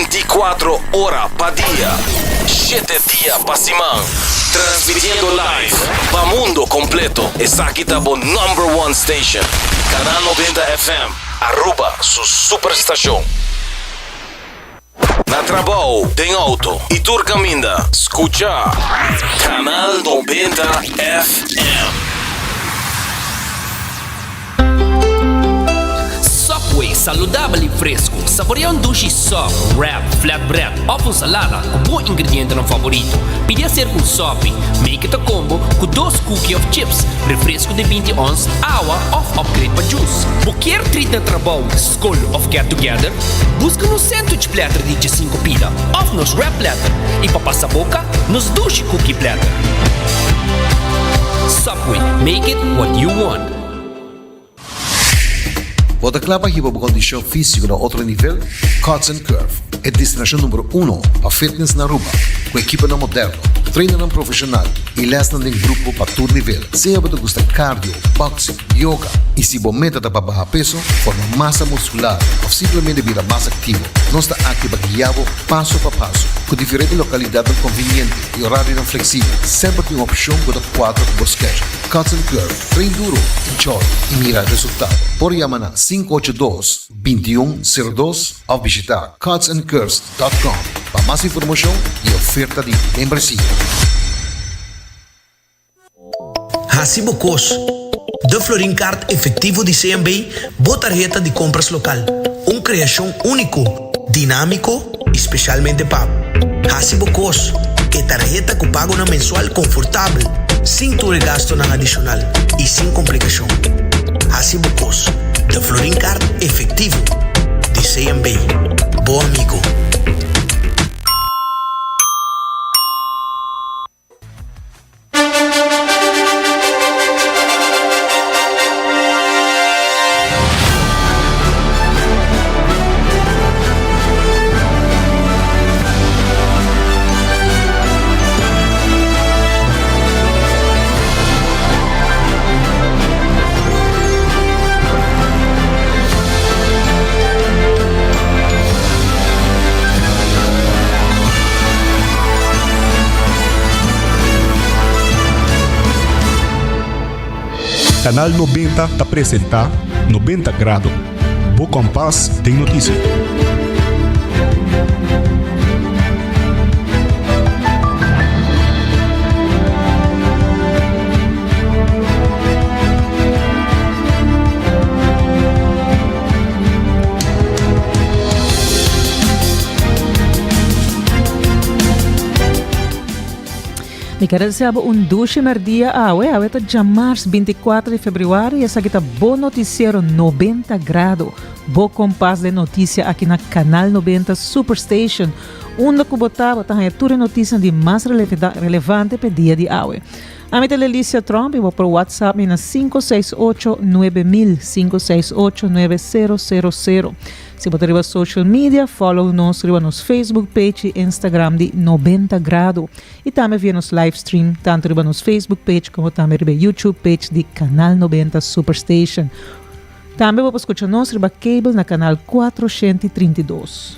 Binticuatro ora pa dia, shete dia pa siman. Transmitiendo live pa mundo completo. Esaki ta bo number one station. Canal 90 FM, Aruba su superstacion. Na trabou, den auto y tur caminda, scucha Canal 90 FM. Subway, saludabel y fresco. Saborea un dushi sub, wrap, flatbread of un salada cu bo ingredientenan favorito. Pidi acer cu un sopi. Make it a combo cu dos cookie of chips, refresco di binti ons, awa of upgrade pa juice. Bo kier treat na trabou, scol of get together? Busca nos sandwich platter di djesinco pida of nos wrap platter y pa pasa boca, nos dushi cookie platter. Subway, make it what you want. Bo ta kla pa hiba bo kondishon físiko na otro nivel? Cuts and Curve, e destinashon numero uno pa fitness na Aruba, ku ekiponan moderno, trainernan profeshonal i lèsnan den grupo pa tur nivel. Sea bo ta gusta cardio, boxing, yoga i si bo meta ta pa baha peso, forma masa muskular òf simplemente bira mas aktivo, nos ta aki pa guia bo paso pa paso. Ku diferente lokalidatnan konviniente i orarionan fleksibel, semper tin un opshon ku ta kuadra ku bo schedule. Cuts and Curve, train duro, enjoy i mira resultado. Por yama na 582 2102 òf bishita cutsandcurves dot com pa mas informashon i oferta di membresia. Hasi bo kos. De Florin Card Efectivo di CMB, bo tarheta di compras local. Un creacion unico, dinamico y specialmente pa bo. Hasi bo kos. E tarheta cu pagonan mensual confortabel, sin tur e gastonan adicional y sin complicacion. Hasi bo kos. De Florin Card Efectivo di CMB. Bo amigo. Canal 90 ta presenta 90 Grado, bo kompas den notisia. Mi ker desea bo un dushi merdia awe. Awe ta djamars 24 di februari y esaki ta bo noticiero 90 Grado. Bo kompas den noticia aki na Canal 90 Superstation. Unda ku bo ta, bo ta haña tur e noticianan di mas relevante p'e dia di awe. Ami ta Lelicia Tromp y bo por WhatsApp mi na 568 9000, 568 9000. Si bo ta riba social media, follow nos riba nos Facebook page y Instagram di 90 Grado. Y tambe via nos live stream, tanto riba nos Facebook page como tambe riba YouTube page di Canal 90 Superstation. Tambe bo por scucha nos riba cable na canal 432.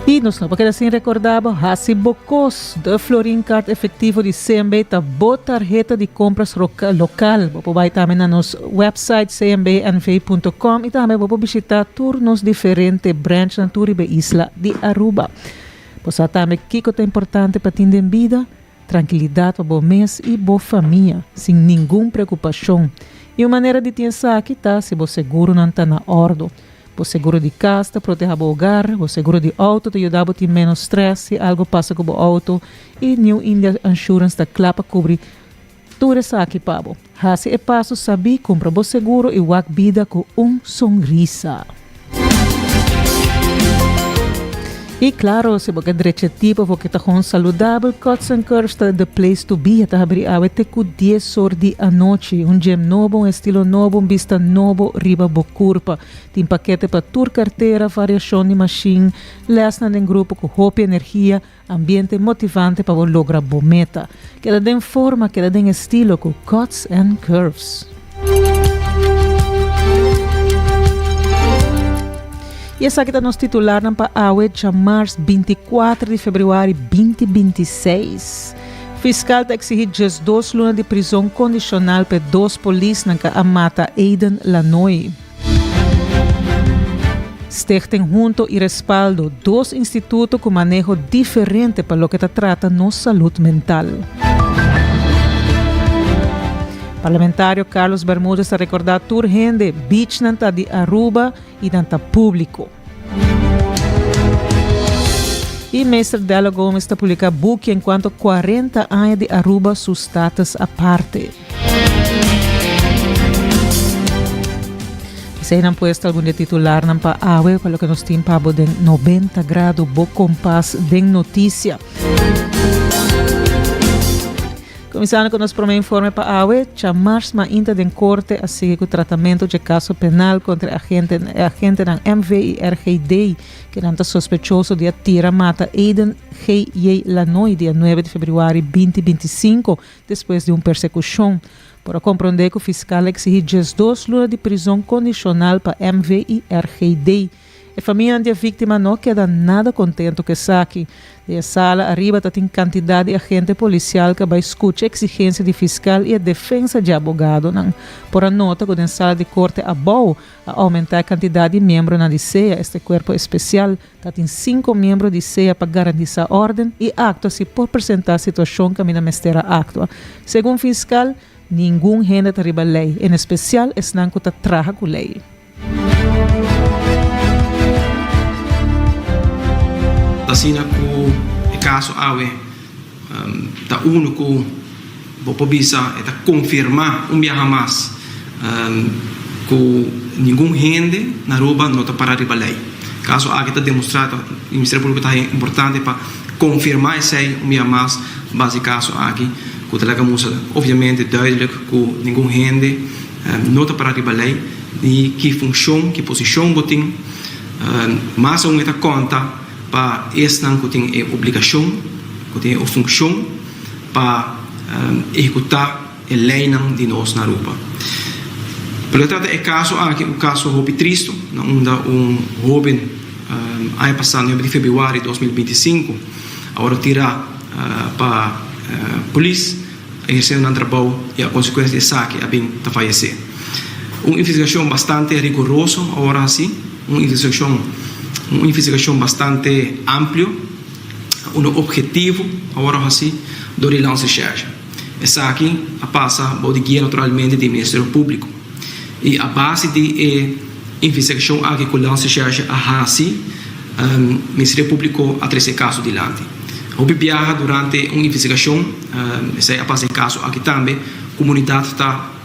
Y nos no por keda sin recorda bo, haci bo cos. De Florin Card Efectivo di CMB ta bo tarheta di compras local. Bo por bay tambe na nos website cmbnv.com y tambe bo por bishita tur nos diferente branchnan tur riba e isla di Aruba. Bo sa tambe kico ta importante pa tin den bida? Trankilidat pa bo mes i bo famia, sin ningun preokupashon. I un manera di tin esaki ta si bo seguronan ta na òrdu. Bo seguro di kas ta protehá bo hogar, bo seguro di outo ta yuda bo tin ménos strès si algu pasa ku bo outo i New India Assurance ta kla pa kubri tur esaki pa bo. Hasi e paso sabí, kumpra bo seguro i wak bida ku un sonrisa. I klaro, si bo ke drecha tipo of bo ke ta gewoon saludabel, Cuts and Curves ta the place to be. E ta habri awe te ku dies or di anochi. Un gym nobo, un estilo nobo, un bista nobo riba bo kurpa. Tin pakete pa tur kartera, variashon di mashin, lèsnan den grupo ku hopi energia, Ambiente motivante pa bo logra bo meta. Keda den forma, keda den estilo ku Cuts and Curves. Y esaki ta nos titularnan pa awe djamars 24 di februari 2026. Fiscal ta exigi 12 luna di prizon condicional pa e dos polisnan cu a mata Aiden Lanoy. Stichting Hunto y Respaldo, dos instituto cu maneho diferente pa loke ta trata nos salud mental. Parlamentario Carlos Bermudez ta recorda tur hende beachnan ta di Aruba y nan ta publico. Y Meester Dello Gomez ta publica buki en cuanto 40 aña di Aruba su status aparte. Esei nan puesto algun di e titularnan pa awe pa loke nos tin pa bo den 90 grado bo kompas den notisia. Kuminsando ku nos promé informe pa awe, djamars mainta den korte a sigui ku tratamento dje kaso penal kontra e agente e agentenan MV i RGD ke nan ta sospechoso di a tira mata Aiden GJ Lanoy dia nuebe di febrüari 2025 Despues di un persekushon, por a komprondé ku fiskal a eksihí 12 luna di prizon kondishonal pa MV i RGD. E famianan di e víktima no a keda nada kontentu ku esaki. Den e sala ariba ta tin kantidat di agente polisial ku a bai skucha eksigensia di fiskal i e defensa dje abogadonan. Por a nota ku den sala di korte abou a oumentá e kantidat di miembronan di sea, este kuerpo espesial, Ta tin cinco miembro di sea pa garantisa orden y actua si por presenta situacion caminda mester a actua. Segun fiscal, ningun hende ta riba ley, en especial esnan cu ta traha cu ley. Asina cu e caso awe ta uno cu bo por bisa e ta confirma un biaha mas cu ningun hende na Aruba no ta para riba ley. Caso aki ta demostra ta Ministerio Publico ta haña importante pa confirma esey un biaha mas base e caso aki cu ta laga mustra obviamente duidelijk cu ningun hende no ta para riba ley ni ki funcion ki posicion bo tin mas aun e ta conta pa esnan ku tin e obligashon, ku tin e funkshon pa ehekutá e leinan di nos na Aruba. Pero e trata e kaso aki un kaso hopi tristu na unda un hoben aña pasá nuebe di februari 2025 a wòrdu tirá pa polis ehersendo nan trabou i a konsekuensia di esaki a bin ta fayesé. Un investigashon bastante riguroso a wòrdu hasi. Un investigashon un investigashon bastante amplio, unu obhetivo a wòrdu hasi dor di Landsrecherche. Esaki a pasa bou di guia naturalmente di Ministerio Públiko. I a base di e investigashon aki ku Landsrecherche a hasi, Ministerio Públiko a trese e kaso dilanti. Hopi biaha durante un investigashon, esei a pasa e kaso aki tambe, komunidat ta.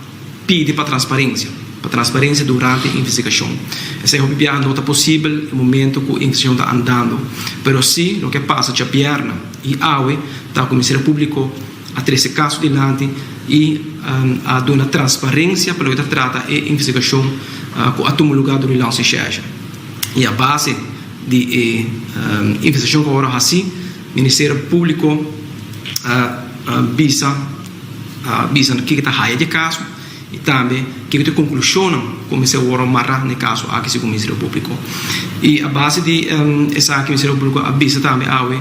Pidi pa transparencia, pa transparencia durante e investigacion. Esei hopi biaha no ta posibel e momento cu e investigacion ta andando, pero si loke a pasa djabièrnè y awe ta cu Ministerio Publico a trece caso dilanti y a duna transparencia pa loke ta trata e investigacion cu a tuma lugar dor di Landsrecherche. Y a base di e investigacion cu a worde haci, Ministerio Publico a bisa. A bisa nan kiko ta haya di e kaso i tambe kiko ta e konklushonnan ku mester wòrdu mará na e kaso aki segun Ministerio Públiko. I a base di esaki Ministerio Públiko a bisa tambe awe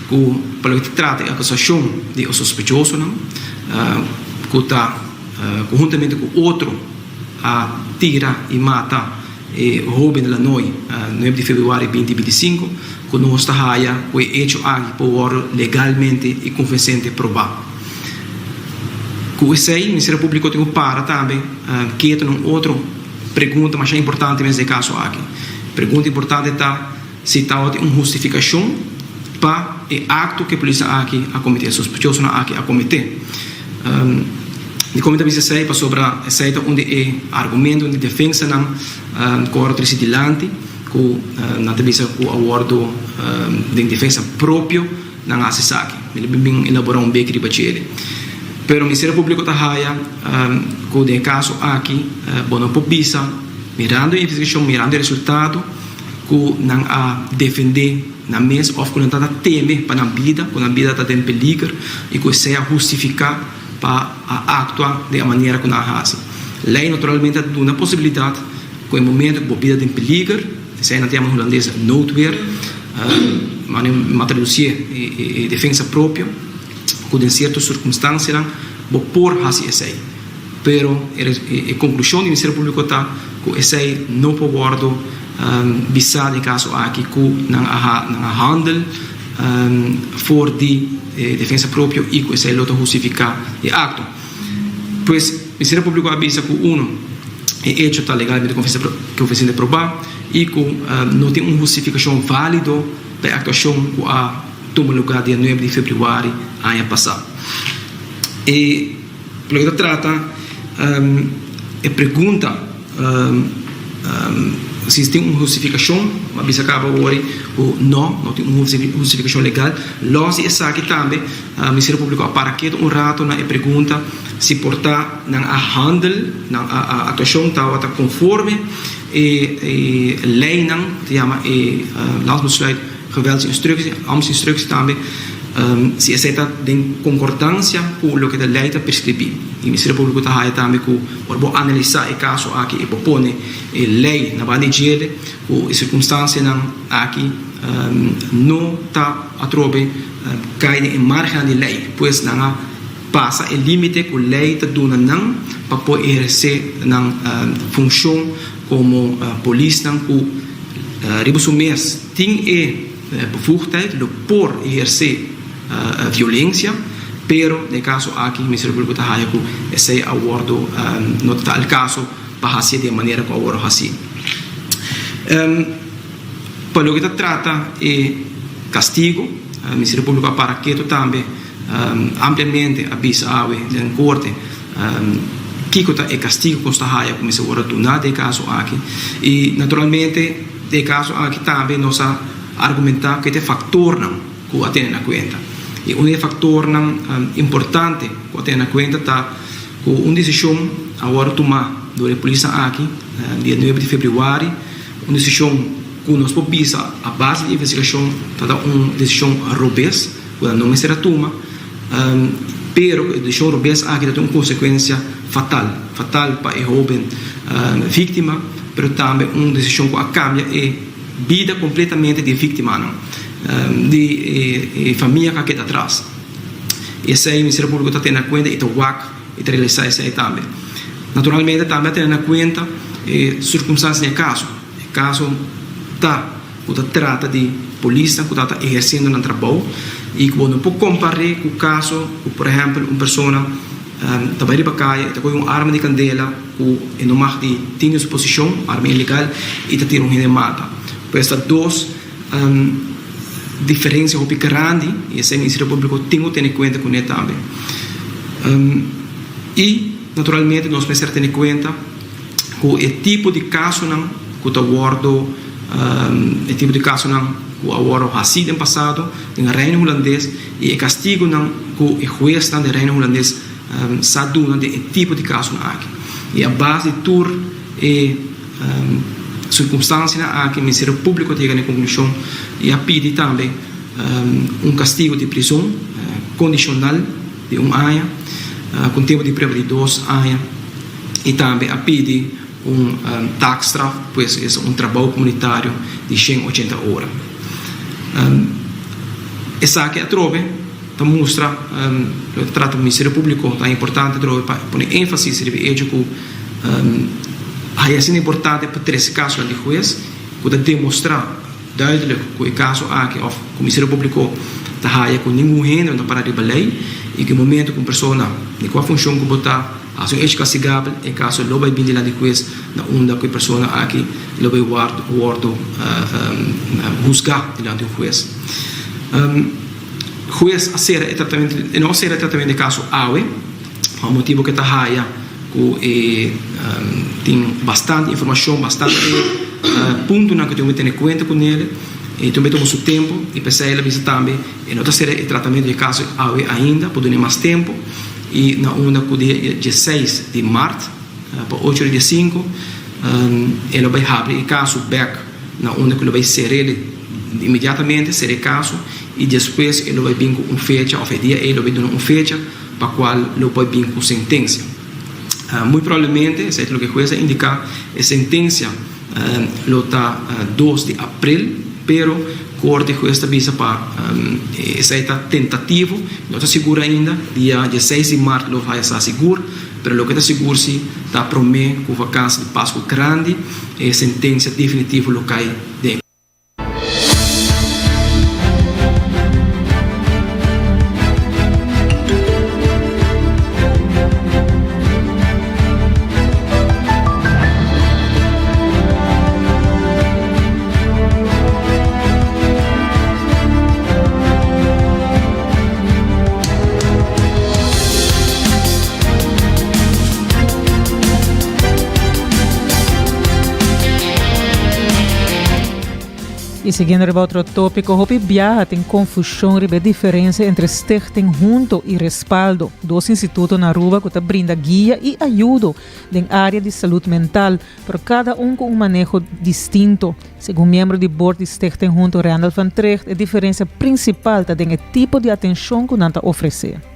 ku pa loke ta trata e akusashon di e sospechosonan ku ta ku huntamente ku otro a tira i mata E hoben Lanoy, nuebe di februari 2025, ku nos ta haya ku e echo aki por wòrdu legalmente i konvensente probá. Ku esei, Ministerio Públiko tin ku para tambe ketu na un otro pregunta masha importante mes den e kaso aki. Pregunta importante ta si tabatin un hustifikashon pa e akto ku e polisnan aki a kometé, e sospechosonan aki a kometé. Dikon mi ta bisa esei? Pasobra esei ta un di e argumentonan di defensanan ku a wòrdu trese dilanti, ku nan ta bisa ku a wòrdu den defensa propio nan a hasi esaki. Mi lo bin elaborá un beki riba djele. Pero Ministerio Públiko ta haya ku den e kaso aki bo no por bisa, mirando e investigashon, mirando e resultado, ku nan a defendé nan mes òf ku nan tabata teme pa nan bida, ku nan bida ta den peliger i ku esei a hustifiká pa a aktua den e manera ku nan a hasi. Lei naturalmente a duna posibilidat ku e momento ku bo bida den peliger. Esei nan ta yama hulandes noodweer, ma mi a traducié e defensa propio, ku den sierto sirkunstansianan bo por hasi esei. Pero e konklushon di Ministerio Públiko ta ku esei no por wòrdu bisá den e kaso aki ku nan a handel for di defensa propio i ku esei lo ta hustifiká e akto. Pues, Ministerio Públiko a bisa ku uno, e echo ta legalmente konvensente probá i ku no tin un hustifikashon válido pa e aktuashon ku a tuma lugá dia nuebe di febrüari aña pasá. E loke ta trata e pregunta si tin un hustifikashon, a bisa kaba awor ku no, no tin un hustifikashon legal. Lòs di esaki tambe Ministerio Públiko a para ketu un rato na e pregunta si por ta nan a handel, nan actuacion tabata conforme e leynan cu ta yama e Landsbesluit Geweldsinstructie, Ambtsinstructie tambe, si esey ta den concordancia cu loke ta ley ta prescribi. Y Ministerio Publico ta haya tambe cu ora bo analisa e caso aki y bo pone e ley na banda di djele cu e circunstancianan aki no ta atrobe cay den e margennan di ley, pues nan a pasa e límite ku lei ta duna nan pa por ehersé nan funshon komo polisnan ku riba su mes tin e bevoegdheid lo por ehersé violensia, pero den e kaso aki Ministerio Públiko ta haya ku esei a wòrdu no ta el kaso pa hasié den e manera ku a wòrdu hasí. Pa loke ta trata e kastigo, Ministerio Públiko a para ketu tambe. Ampliamente a bisa awe den korte kiko ta e kastigo ku nos ta haya ku mester wòrdu duna den e kaso aki. I naturalmente den e kaso aki tambe nos a argumentá ku e ta e faktornan ku a tene na kuenta. I un di e faktornan importante ku a tene na kuenta ta ku un desishon a wòrdu tumá dor e polisnan aki dia nuebe di febrüari, un desishon ku nos por bisa a base di investigashon ta ta un desishon robes. Ku nan no mester a tuma, pero ku e desishon robes aki ta tin un konsekuensia fatal, fatal pa e hóben víktima, pero tambe un desishon ku a kambia e bida kompletamente di e víktimanan, di e famia ku a keda atras. Esei Ministerio Públiko ta tene na kuenta i ta wak i ta realisá esei tambe. Naturalmente tambe a tene na kuenta e sirkunstansia di e kaso. E kaso ta. Ku ta trata di polisnan ku ta ta ehersiendo nan trabou i ku bo no por kompar'é ku kaso ku por ehèmpel un persona ta bai riba kaya i ta kohe un arma di kandela ku e no mag di tin den su posishon, arma ilegal, i ta tira un hende mata. Pues ta dos diferensia hopi grandi i esei Ministerio Públiko tin ku tene kuenta kuné tambe. I naturalmente nos mester tene kuenta. Ku e tipo di kasonan ku ta wòrdu e tipo di kasonan ku a wòrdu hasí den pasado den Reino Hulandes i e kastigunan ku e huesnan den Reino Hulandes sa duna den e tipo di kasonan aki. I a base di tur e sirkunstansianan aki Ministerio Públiko ta yega na e konklushon i a pidi tambe un kastigu di prizon kondishonal di un aña ku un tempu di prueba di dos aña. I tambe a pidi un taakstraf, pues es un trabou komunitario di shen ochenta ora. Esaki atrobe ta mustra lo ta trata Ministerio Públiko ta importante atrobe pa pone énfasis riba e echo ku haya asina importante pa trese kasonan di hues ku ta demostrá Duidelijk ku e kaso aki òf ku Ministerio Públiko ta haya ku ningun hende no ta para riba lei i ku e momento ku un persona di kua funshon ku bo ta hasi un hecho kastigabel e kaso lo bai bin dilanti hues na unda ku e persona aki lo bai wòrdu husgá dilanti un hues. Hues a sera e tratamentu e no a sera e tratamentu di e kaso awe pa motibu ku e ta haya ku e tin bastante informashon, bastante puntonan ku tin ku tene kuenta ku nel i tin ku tuma su tempu i p'esei el a bisa tambe e no ta sera e tratamentu di e kaso awe ainda por duna e mas tempu i na unda ku dia dieseis di mart pa ocho ora di sinku e lo bai habri e kaso bek na unda ku lo bai ser'el inmediatamente sera e kaso i despues e lo bai bin ku un fecha òf e dia ei lo bai duna un fecha pa cual lo por bin cu sentencia. Muy probablemente, esey ta loke huez a indica, e sentencia lo ta dos di april, pero Korte Hues ta bisa pa esei ta tentativo, no ta sigur ainda, dia dieseis di mart lo haya sa sigur, pero loke ta sigur si ta prome ku vakansi di Pasku Grandi e sentensia definitivo lo kai den. Y siguiendo riba otro tópico, hopi biaha tin confusion riba e diferencia entre Stichting Hunto y Respaldo, dos instituto na Aruba cu ta brinda guia y ayudo den area di salud mental, pero cada un cu un maneho distinto. Segun miembro di board di Stichting Hunto Randall van Trigt, e diferencia principal ta den e tipo di atencion cu nan ta ofrece.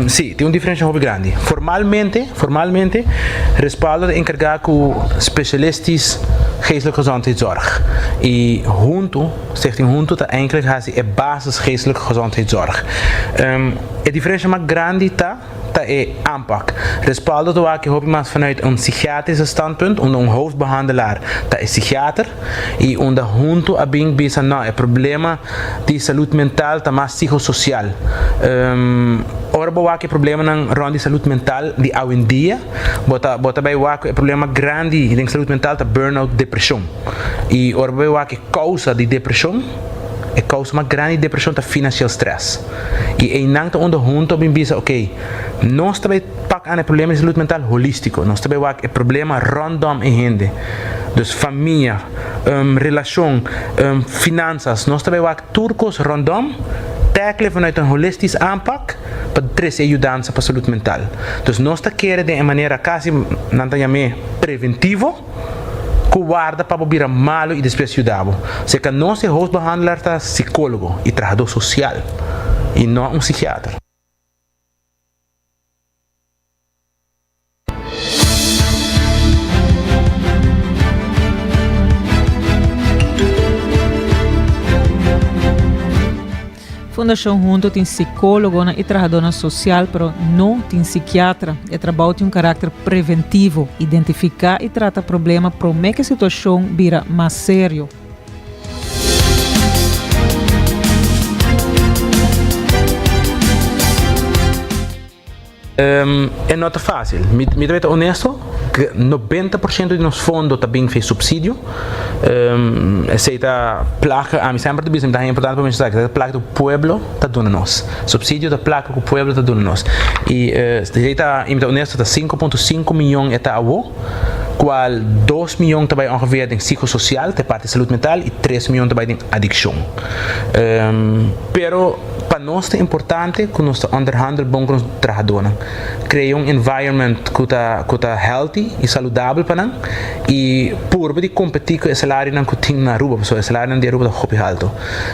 Sí, tin un diferencia hopi grandi. Formalmente, formalmente, Respaldo ta encarga cu specialistisch geestelijke gezondheidszorg y Hunto, Stichting Hunto ta eigenlijk haci e basis geestelijke gezondheidszorg. E diferencia mas grandi ta, ta e aanpak. Respaldo ta wak e hopi mas vanuit un psychiatrische standpunt, unda un hoofdbehandelaar ta e psychiater y unda Hunto a bin bisa no, e problema di salud mental ta mas psicosocial. Ora bo wak e problemanan rond di salud mental di awendia, bo ta bo ta bay wak cu e problema grandi den salud mental ta burnout, depresion. Y ora bo bay wak e causa di depresion, e causa mas grandi di depresion ta financieel stress. Y eynan ta unda hunto a bin bisa, ok, nos ta bay pak aan e problema di salud mental holistico. Nos ta bay wak e problema rondom e hende. Dus famia, relacion, finanzas, nos ta bay wak tur cos rondom, tackle vanuit een holistisch aanpak pa trece e yudansa pa salud mental. Dus nos ta kere den e manera casi nan ta yam'e preventivo, Ku warda pa bo bira malu i despues yuda bo. Serka nos e hoofdbehandelaar ta sikólogo i trahadó sosial i no un sikiater. Fundashon Hunto tin sikólogonan i trahadónan sosial, pero no tin sikiatra. E trabou tin un karakter preventivo, identifiká i trata problema promé ku e situashon bira mas serio. E no ta fácil. Mi mi ta bay ta honesto, 90 por ciento di nos fondo ta bin fe subsidio. Esey ta placa, ami semper ta bisa, mi ta haña importante pa menciona esaki, ta placa cu pueblo ta duna nos. Subsidio ta placa cu pueblo ta duna nos. Y esey ta, y mi ta honesto, ta 5.5 miyon e ta awo, cual 2 miyon ta bay ongeveer den psicosocial, ta e parti salud mental, y 3 miyon ta bay den adiccion. Pero pa nos ta importante ku nos ta onderhandel bon ku nos trahadónan. Krea un environment ku ta ku ta healthy i saludabel pa nan i purba di kompetí ku e salarionan ku tin na Aruba pasobra e salarionan di Aruba ta hopi haltu.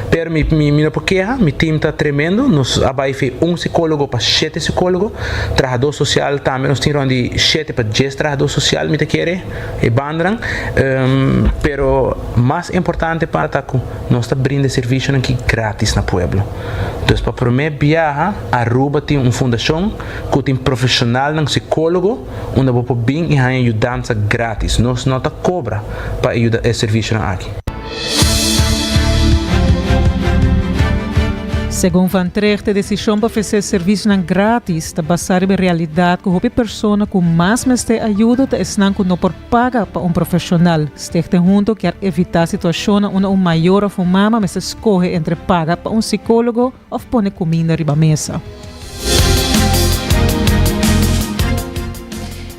Pero mi mi mi no por keha, mi team ta tremendo, nos a bai fi un sikólogo pa shete sikólogo, trahadó sosial tambe nos tin rònt di shete pa dies trahadó sosial mi ta kere e bandanan. Pero mas importante pa ta ku. Nos ta brinda e servicionan aki gratis na pueblo. Dus pa prome biaha Aruba tin un fundacion cu tin profesionalnan psicologo unda bo por bin y haña yudansa gratis. Nos no ta cobra pa e yuda e servicionan aki. Segun Van Tregt e decision pa ofrece servicionan gratis ta basa riba e realidad cu hopi persona cu mas mester ayudo ta esnan cu no por Paga pa un profesional. Stichting Hunto kier evita situacionnan unda un mayor of un mama mester scoge entre paga pa un psicologo of pone cuminda riba mesa.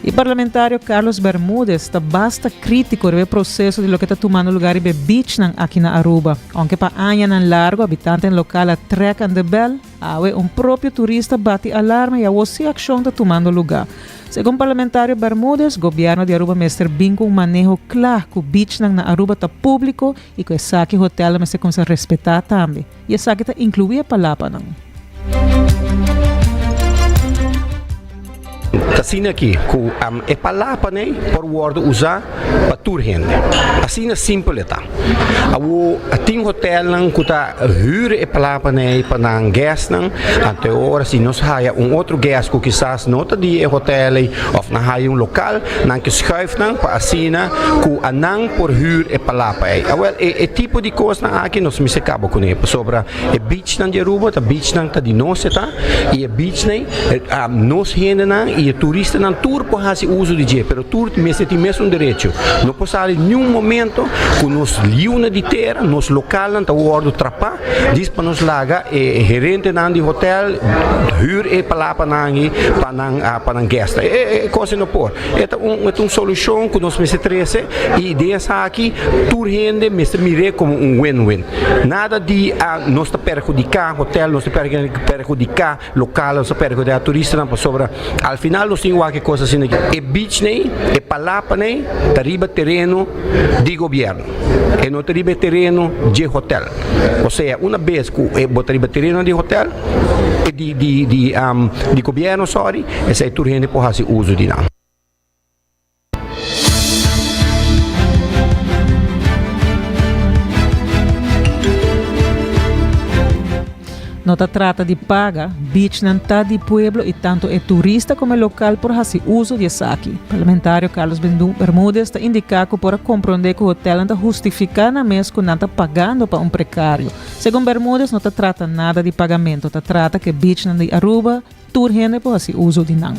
E parlamentario Carlos Bermudez ta basta critico riba e proceso di loke ta tumando lugar riba e beachnan aki na Aruba. Aunke pa añanan largo habitantenan local a trek aan de bel, Awe un propio turista bati alarma y awo si accion ta tumando luga. Segun parlamentario Bermudez, gobierno di Aruba mester bin cu un maneho cla cu beachnan na Aruba ta publico y cu esaki hotelnan mester cuminsa respeta tambe. Y esaki ta inclui e palapanan. Ta asina aki ku e palapanan por wòrdu usá pa tur hende. Asina simpel e ta. Awor tin hotelnan ku ta hür e palapanan pa nan guestnan, anto e ora si nos haya un otro guest ku kisas no ta di e hotel ei òf nan haya un lokal, nan ke schuif nan pa asina ku anan por hür e palapa ei. Awel e tipo di kosnan aki nos mester kaba kuné pasobra e beachnan di Aruba ta beachnan ta di nos e ta i e beachnan nos hendenan i e turistanan tur por hasi uso di dje pero tur mester tin mesun derecho. No por sali niun momento ku nos liunan di tera, nos lokalnan ta wòrdu trapá dis pa nos laga e gerentenan di hotel hür e palapanan ei pa nan pa nan guestnan. E kos ei no por. E ta un e ta un solushon ku nos mester trese i den esaki tur hende mester mir'é komo un win-win. Nada di nos ta perhudiká hotel, nos ta perhudiká lokal, nos ta perhudiká turistanan pasobra al final nos tin wak e kos asina aki. E beach nei, e palapa nei ta riba tereno di gobièrnu, e no ta riba e tereno dje hotel. Osea una bes ku bo ta riba tereno di hotel, di di di di gobièrnu sorry, esei tur hende por hasi uso di nan. No ta trata di paga, beachnan ta di pueblo y tanto e turista como e local por haci uso di esaki. Parlamentario Carlos Bermudez ta indica cu por a compronde cu hotelnan ta hustifica nan mes cu nan ta pagando pa un precario. Segun Bermudez no ta trata nada di pagamento, ta trata cu e beachnan di Aruba Tur hende por hasi uso di nan.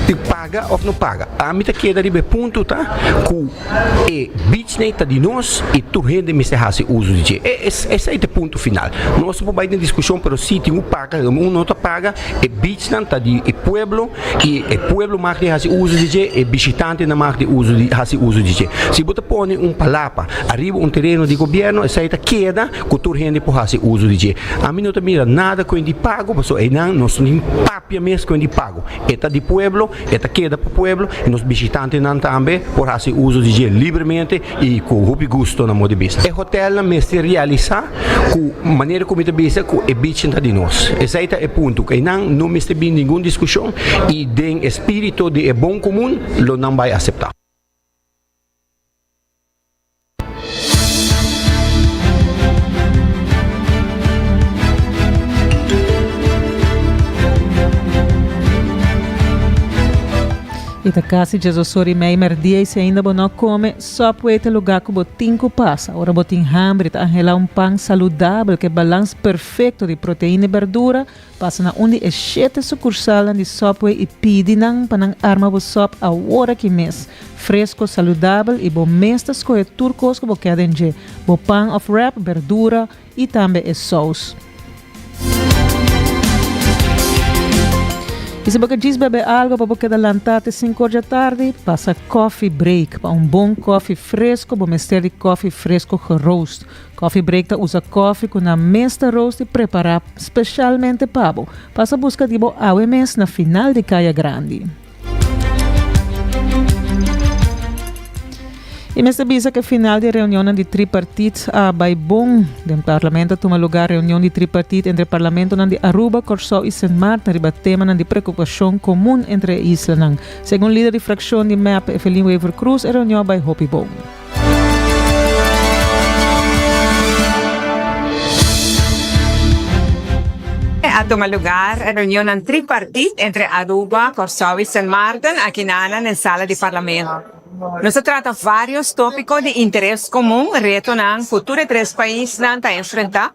Di paga of no paga. Ami ta keda riba e punto ta ku e beach nei ta di nos i tur hende mester hasi uso di dje. Esei ta e punto final. Nos no por bai den diskushon pero si tin un paga un no ta paga e beachnan ta di e pueblo i e pueblo mag di hasi uso di dje, e bishitantenan mag di uso di hasi uso di dje. Si bo ta pone un palapa ariba un tereno di gobierno esei ta keda ku tur hende por hasi uso di dje. Ami no ta mira nada ku di pago, pasobra einan nos no tin papia mes ku di pago. E ta di pueblo, e ta keda pa pueblo i nos bishitantenan tambe por hasi uso di dje libremente i ku hopi gusto na modo di bisa. E hotelnan mester realisá ku manera ku mi ta bisa ku e beachnan ta di nos. Esei ta e punto, ku einan no mester bin ningun diskushon i den e spirito di e bon komun lo nan bai aseptá. I ta kasi djesos ora i mei merdia i si ainda bo no a kome, Subway ta lugá ku bo tin ku pasa. Ora bo tin hamber i ta anhelá un pan saludabel ku e balans perfekto di proteina i berdura, Pasa na un di e shete sukursalnan di Subway i pidi nan pa nan arma bo sòp awor aki mes. Fresko, saludabel i bo mes ta skohe tur kos ku bo ke den dje, bo pan òf wrap, berdura i tambe e sous. I si bo ke djis bebe algo pa bo keda lantá te sinkor djatardi, pasa Coffee Break. Pa un bon kòfi fresko bo mester di kòfi fresko geroost. Coffee Break ta usa koffie ku nan mes ta roast i prepará speshalmente pa bo. Pasa buska di bo awe mes na final di Kaya Grandi. I mester bisa ku e final di e reunionnan di tripartit a bai bon. Den Parlamento a tuma lugá reunion di tripartit entre parlamentonan di Aruba, Kòrsou i Sint Maarten riba temanan di preokupashon komun entre e islanan. Segun lider di frakshon di mep, Evelyn Wever-Croes, e reunion a bai hopi bon. A tuma lugar reunionnan tripartit entre Aruba, Kòrsou i Sint Maarten aki nan den sala di Parlamento. Nos a trata vários tópiko di interes komun, retonan ku tur e tres paisnan ta enfrentá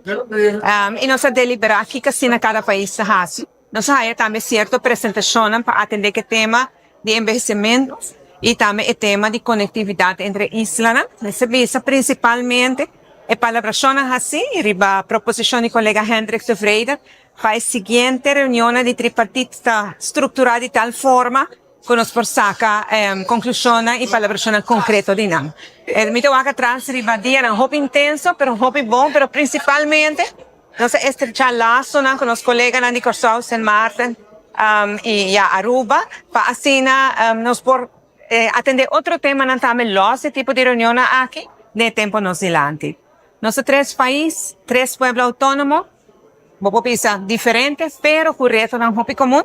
i nos a deliberá kiko asina kada pais ta hasi. Nos a haya tambe sierto presentashonnan pa atendé ku e tema di enbehesimentu i tambe e tema di konektividat entre islanan. Mester bisa prinsipalmente e palabrashonnan hasí riba proposishon di kolega Hendrik Tevreden pa e siguiente reunionnan di tripartit ta strukturá di tal forma ku nos por saka konklushonnan i palabrashonnan konkreto di nan. Mi ta wak atras riba dianan hopi intenso pero hopi bon pero prinsipalmente Nos a estrechá lasonan ku nos koleganan di Kòrsou, Sint Maarten i ya Aruba pa asina nos por atendé otro temanan tambe lòs di tipo di reunionnan aki den e tempu nos dilanti. Nos ta tres pais, tres pueblo outónomo. Bo por bisa diferente pero ku retonan hopi komun.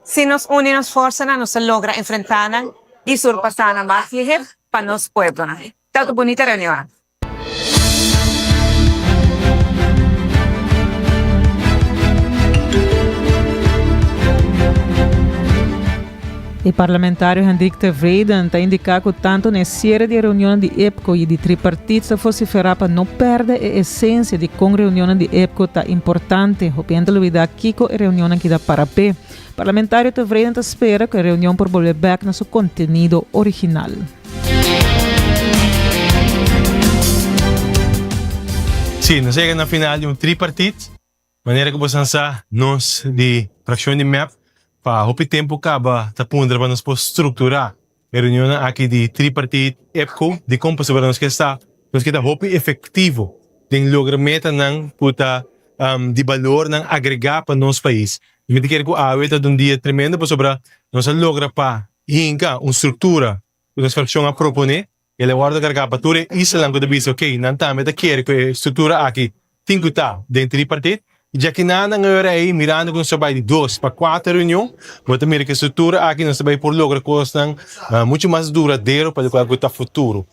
Si nos uni nos forsanan nos ta logra enfrentá nan i surpasá nan mas liher pa nos pueblonan. Tabata bunita reunion. E parlamentario Hendrik Tevreden ta indiká ku tantu na e siere di e reunionnan di EPCO i di tripartit ta vosiferá pa no pèrdè e esensia di kon reunionnan di EPCO ta importante. Hopi hende lo bida kiko e reunionnan kita para p'e. Parlamentario Tevreden ta spera ku e reunion por bolbe bèk na su kontenido original. Sí, nos a yega na final di un tripartit. Manera ku boso sa, nos di frakshon di mep pa hopi tempu kaba ta puntra pa nos por strukturá e reunionnan aki di tripartit EPCO. Dikon? Pasobra nos ke sa, nos ke ta hopi efektivo den logra metanan ku ta di balornan agregá pa nos pais. Mi ta kere ku awe ta un dia tremendo pasobra nos a logra pa hinka un struktura ku nos frakshon a proponé. El a wòrdu kargá pa tur e islanan ku ta bisa, Okey, nan tambe ta kere ku e struktura aki tin ku ta den tripartit. I djakinan nan a ora ei, mirando ku nos ta bai di dos pa kuater reunion, bo ta mira ku e struktura aki nos ta bai por logra kosnan muchu mas duradero pa lokual ku ta futuro.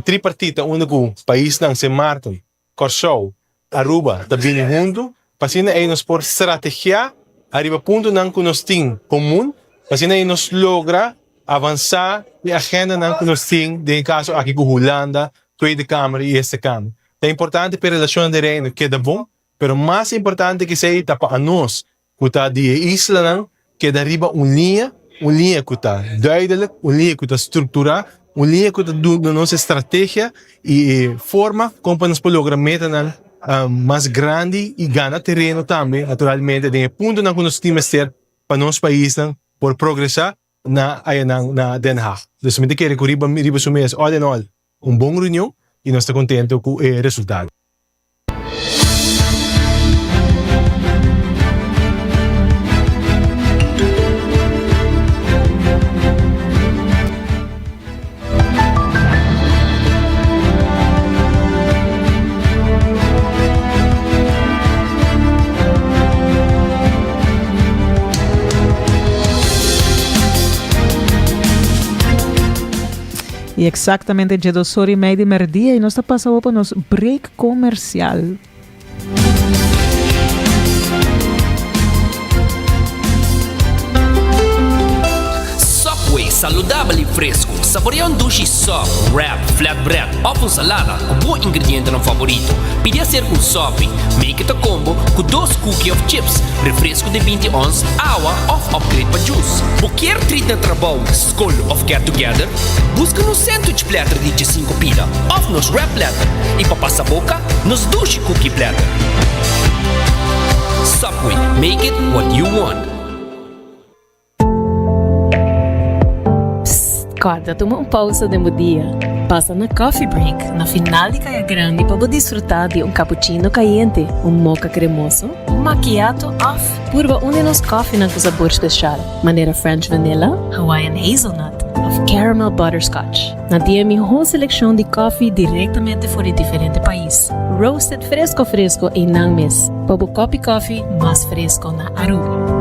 Tripartit ta unda ku paisnan Sint Maarten, Kòrsou, Aruba ta bini huntu pa asina ei nos por strategiá ariba puntonan ku nos tin komun, pa asina ei nos logra avansá e agendanan ku nos tin den e kaso aki ku Hulanda, Tweede Kamer i Eerste Kamer. Ta importante pa e relashonnan den Reino keda bon, pero mas importante ku esei ta pa anos ku ta di e islanan keda riba un liña, un liña ku ta duidelijk, un liña ku ta strukturá, un liña ku ta duna nos e strategia i e forma kon pa nos por logra metanan mas grandi i gana tereno tambe naturalmente den e puntonan ku nos tin mester pa nos paisnan por progresá na ayanan na Den Haag. Dus mi ta kere ku riba riba su mes all in all un bon reunion i nos ta kontento ku e resultado. Y exactamente dje dos ora y mei di merdia y nos ta pasa pa nos break comercial. Subway, saludabel y fresco. Saborea un dushi sub, wrap, flatbread of un salada cu bo ingredientenan favorito. Pidi hacer un sopi. Make it a combo cu dos cookie of chips, refresco di binti ons, awa of upgrade pa juice. Bo kier treat na trabou, scol of get together? Busca nos sandwich platter di djesinku pida of nos wrap platter y pa pasa boca, nos dushi cookie platter. Subway, make it what you want. Psst, kòrda tuma un pousa den bo dia. Pasa na Coffee Break na final di Kaya Grandi pa bo disfrutá di un cappuccino kayente, un mocha kremoso, un macchiato òf purba un di nos kòfinan ku sabor spesial, manera French Vanilla, Hawaiian Hazelnut òf Caramel Butterscotch. Nan tin e mihó selekshon di kòfi direktamente for di diferente pais, roasted fresko fresko einan mes, pa bo kòpi kòfi mas fresko na Aruba.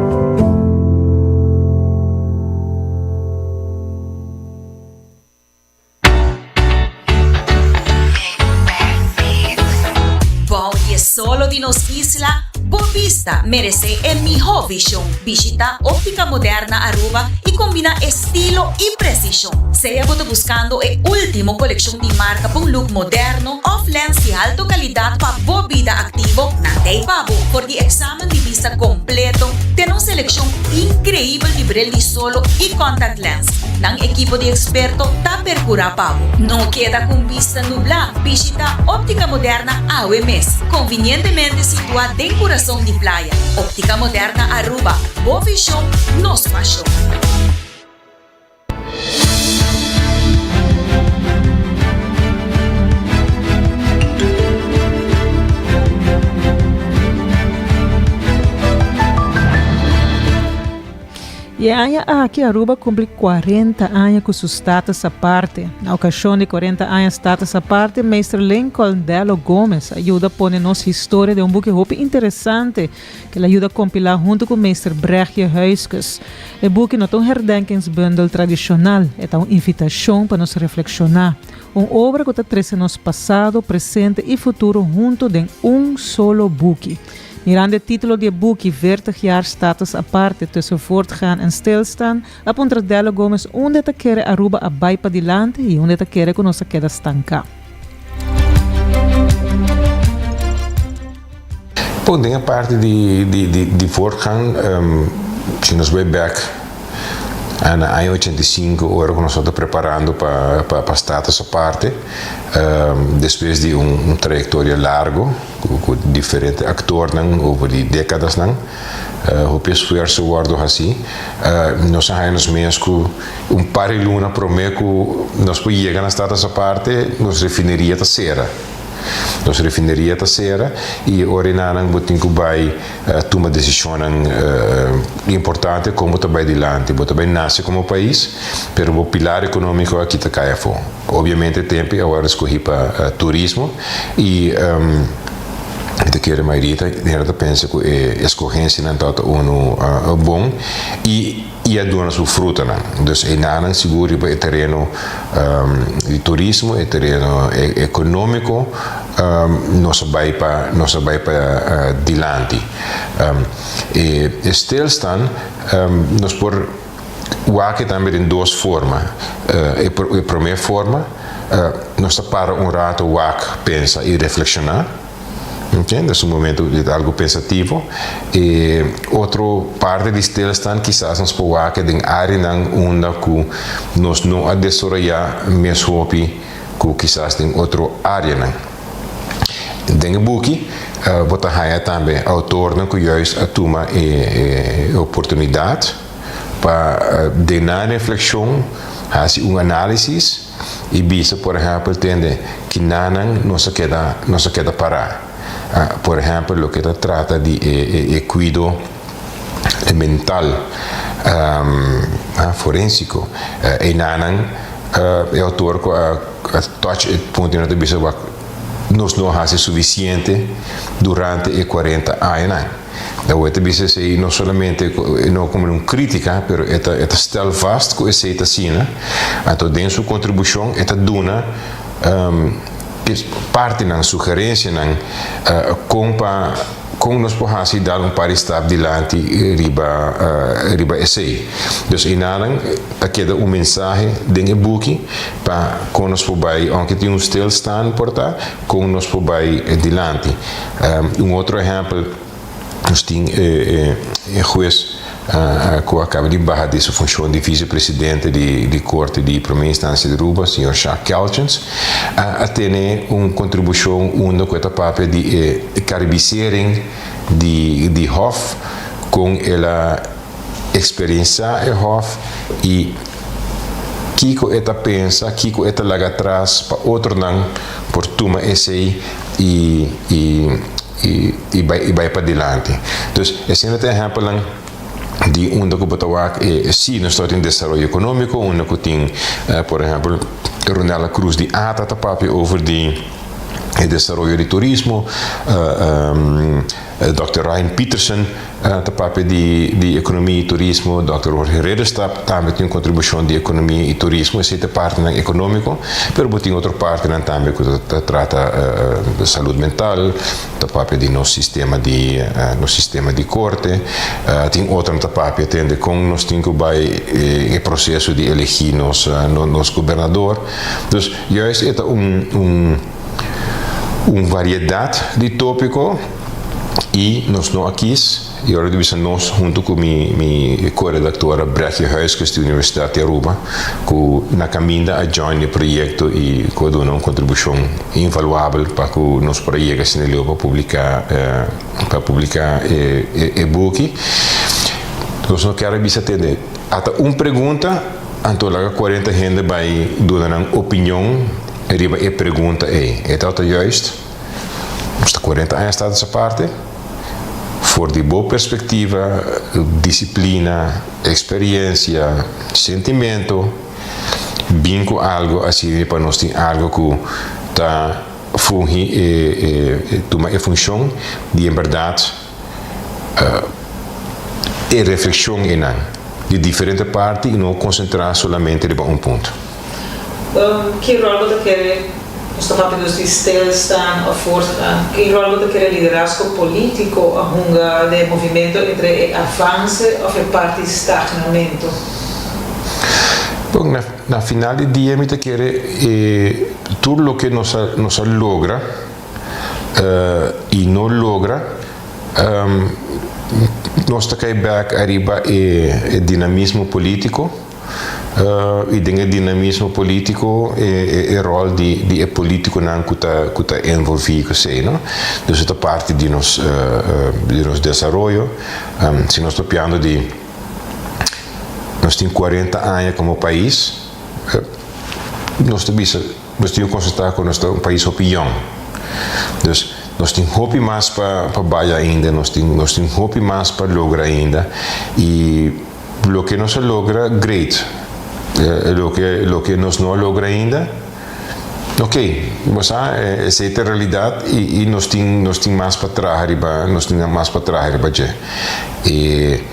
Bou di e solo di nos isla, bo bista meresé e mihó vishon. Bishitá Óptica Moderna Aruba i kombiná estilo i presishon. Sea bo ta buskando e último kolekshon di marka pa un look moderno òf lens di alto kalidat pa bo bida aktivo, nan ta ei pa bo. For di eksamen di bista kompleto te nos selekshon inkreibel di bril di solo i contact lens. Nan ekipo di eksperto ta perkurá pa bo. No keda ku un bista nublá, bishitá Óptica Moderna awe mes. Konvinientemente situá den kurason di playa. Óptica Moderna Aruba, bo vishon, nos pashon. Y e aña aki Aruba a cumpli 40 aña cu su Status Aparte. Na ocasion di 40 aña Status Aparte, Meester Lincoln Dello Gomez a yuda pone nos historia den un buki hopi interesante cu el a yuda compila hunto cu Meester Brechtje Huiskes. E buki no ta un herdenkingsbundel tradicional, e ta un invitacion pa nos reflexiona. Un obra cu ta trece nos pasado, presente y futuro hunto den un solo buki. Mirando e título di e buki Veertig jaar status aparte tussen voortgaan en stilstaan, a puntra Dello Gomez unda e ta kere Aruba a bai padilanti y unda e ta kere cu nos a keda stanca. Bon, den e parti di di di voortgang, si nos bai bek na aña 85 ora ku nos tabata preparando pa pa status aparte, despues di un trayektoria largo ku diferente aktornan over di dekadasnan, hopi esfuerso wòrdu hasí, nos a haña nos mes ku un par di luna promé ku nos por yega na status aparte, nos refineria ta sera. Nos refineria ta sera y e ora enanan bo tin cu bay tuma decisionnan importante con bo ta bay dilanti. Bo ta bay nace como pais, pero bo pilar economico aki ta cay afo. Obviamente tempo y awor a scogi pa turismo y mi ta kere mayoria ta hende ta pensa cu e escogencianan tabata uno bon y. i a duna su frutanan. Dus enanan sigur riba e tereno di turismo, e tereno ekonómiko, nos a bai pa nos a bai pa dilanti. E stilstan nos por wak e tambe den dos forma. E promé forma, nos ta para un rato wak, pensa i reflekshoná. Entiende? Es un momento di algo pensativo. E otro parte di stilstaan kisas nos por wak den areanan unda ku nos no a desaroyá mes hopi ku kisas den otro areanan. Den e buki bo ta haña tambe outornan ku juist a tuma e oportunidat pa den nan reflekshon hasi un análisis. I bisa, por ehèmpel, tende kinanan nos a keda, nos a keda pará. Por ehèmpel, loke ta trata di e e kuido mental forénsiko. Einanan e outor ku a touch e punto ei ta bisa wak nos no a hasi sufisiente durante e kuarenta añanan. Awor e ta bisa esei no solamente no komo un krítika, pero e ta e ta stel vast ku esei ta asina. Anto den su kontribushon e ta duna partinan, sugerensianan kon pa kon nos por hasi dal un par di stap dilanti riba riba esei. Dus einanan ta keda un mensahe den e buki pa kon nos por bai, ounke tin un stilstaan por ta, kon nos por bai dilanti. Un otro ehèmpel, nos tin e hues ku a kaba di baha di su funshon di visepresidente di Korte di Prome Instansia di Aruba, señor Jacques Keltjens, a tene un kontribushon unda ku e ta papia di e karibisering di Hof, kon el a Experienciá e hof y kico e ta pensa, kico e ta laga atras pa otronan por tuma esey y y y bay y bay padilanti. Dus esey ta ehempelnan di unda cu bo ta wak e si nos ta tin desaroyo economico, unda cu tin por ehempel Ronella Cruz di ata ta papia over di e desaroyo di turismo, Dòkter Ryan Peterson ta papia di di ekonomia i turismo, Dòkter Jorge Ridderstap tambe tin un kontribushon di ekonomia i turismo, esei ta partinan ekonómiko, pero bo tin otro partinan tambe ku ta trata salud mental, ta papia di nos sistema di nos sistema di korte, tin otronan ta papia tende kon nos tin ku bai e proseso di elegí nos nos gobernador. Dus juist e ta un un. Un variedat di tópiko i nos no a kis, i ora di bisa nos huntu ku mi mi ko-redaktora Brechtje Huiskes di Universidat di Aruba ku na kaminda a join e proyekto i ku a duna un kontribushon invaluabel pa ku nos por a yega asina leu pa publiká pa publiká e e buki. Nos no kier a bisa tende ata un pregunta anto laga kuarenta hende bai duna nan opinion. Riba e pregunta ei, e tabata juist? Nos ta 40 aña status aparte? For di bo perspectiva, disciplina, experiencia, sentimento, bin cu algo asina pa nos tin algo cu ta fungi e, e, tuma e funcion di en berdad e reflexion einan di diferente parti y no concentra solamente riba un punto. Ki rol bo ta kere, nos ta papia dus di stilstaan of voortgaan, ki rol bo ta kere liderazgo politico a hunga den e movimento entre e avance of e parti stagnamento? Bon, na na final di dia mi ta kere e tur loke nos a nos a logra y no logra nos ta kai bek ariba e dinamismo politico y den e dinamismo politico e rol di e politiconan cu ta cu ta envolvi cu esey no. Dus e ta parti di nos di nos desaroyo. Si nos papiando di nos tin cuarenta aña como pais nos ta bisa. Nos tin ku konstatá ku nos ta un pais hopi yòn. Dus, nos tin hopi mas pa pa bai ainda, nos tin nos tin hopi mas pa logra ainda. I loke nos a logra, great. Loke loke nos no a logra ainda, okey, bo sa, esei ta e realidat i i nos tin nos tin mas pa traha riba nos tin mas pa traha riba dje. E.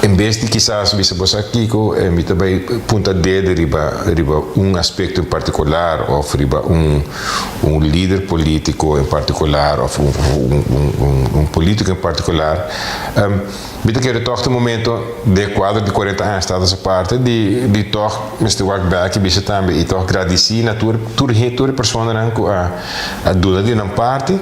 En bes di kisas bisa bo sa kiko, mi ta bai punta dede riba riba un aspekto en partikular òf riba un un lider polítiko en partikular òf un un un polítiko en partikular. Mi ta kere tòg ta momento den e kuadro di kuarenta aña Status Aparte di di tòg mester wak bèk i bisa tambe i tòg gradisí na tur tur tur e personanan ku a a duna di nan parti.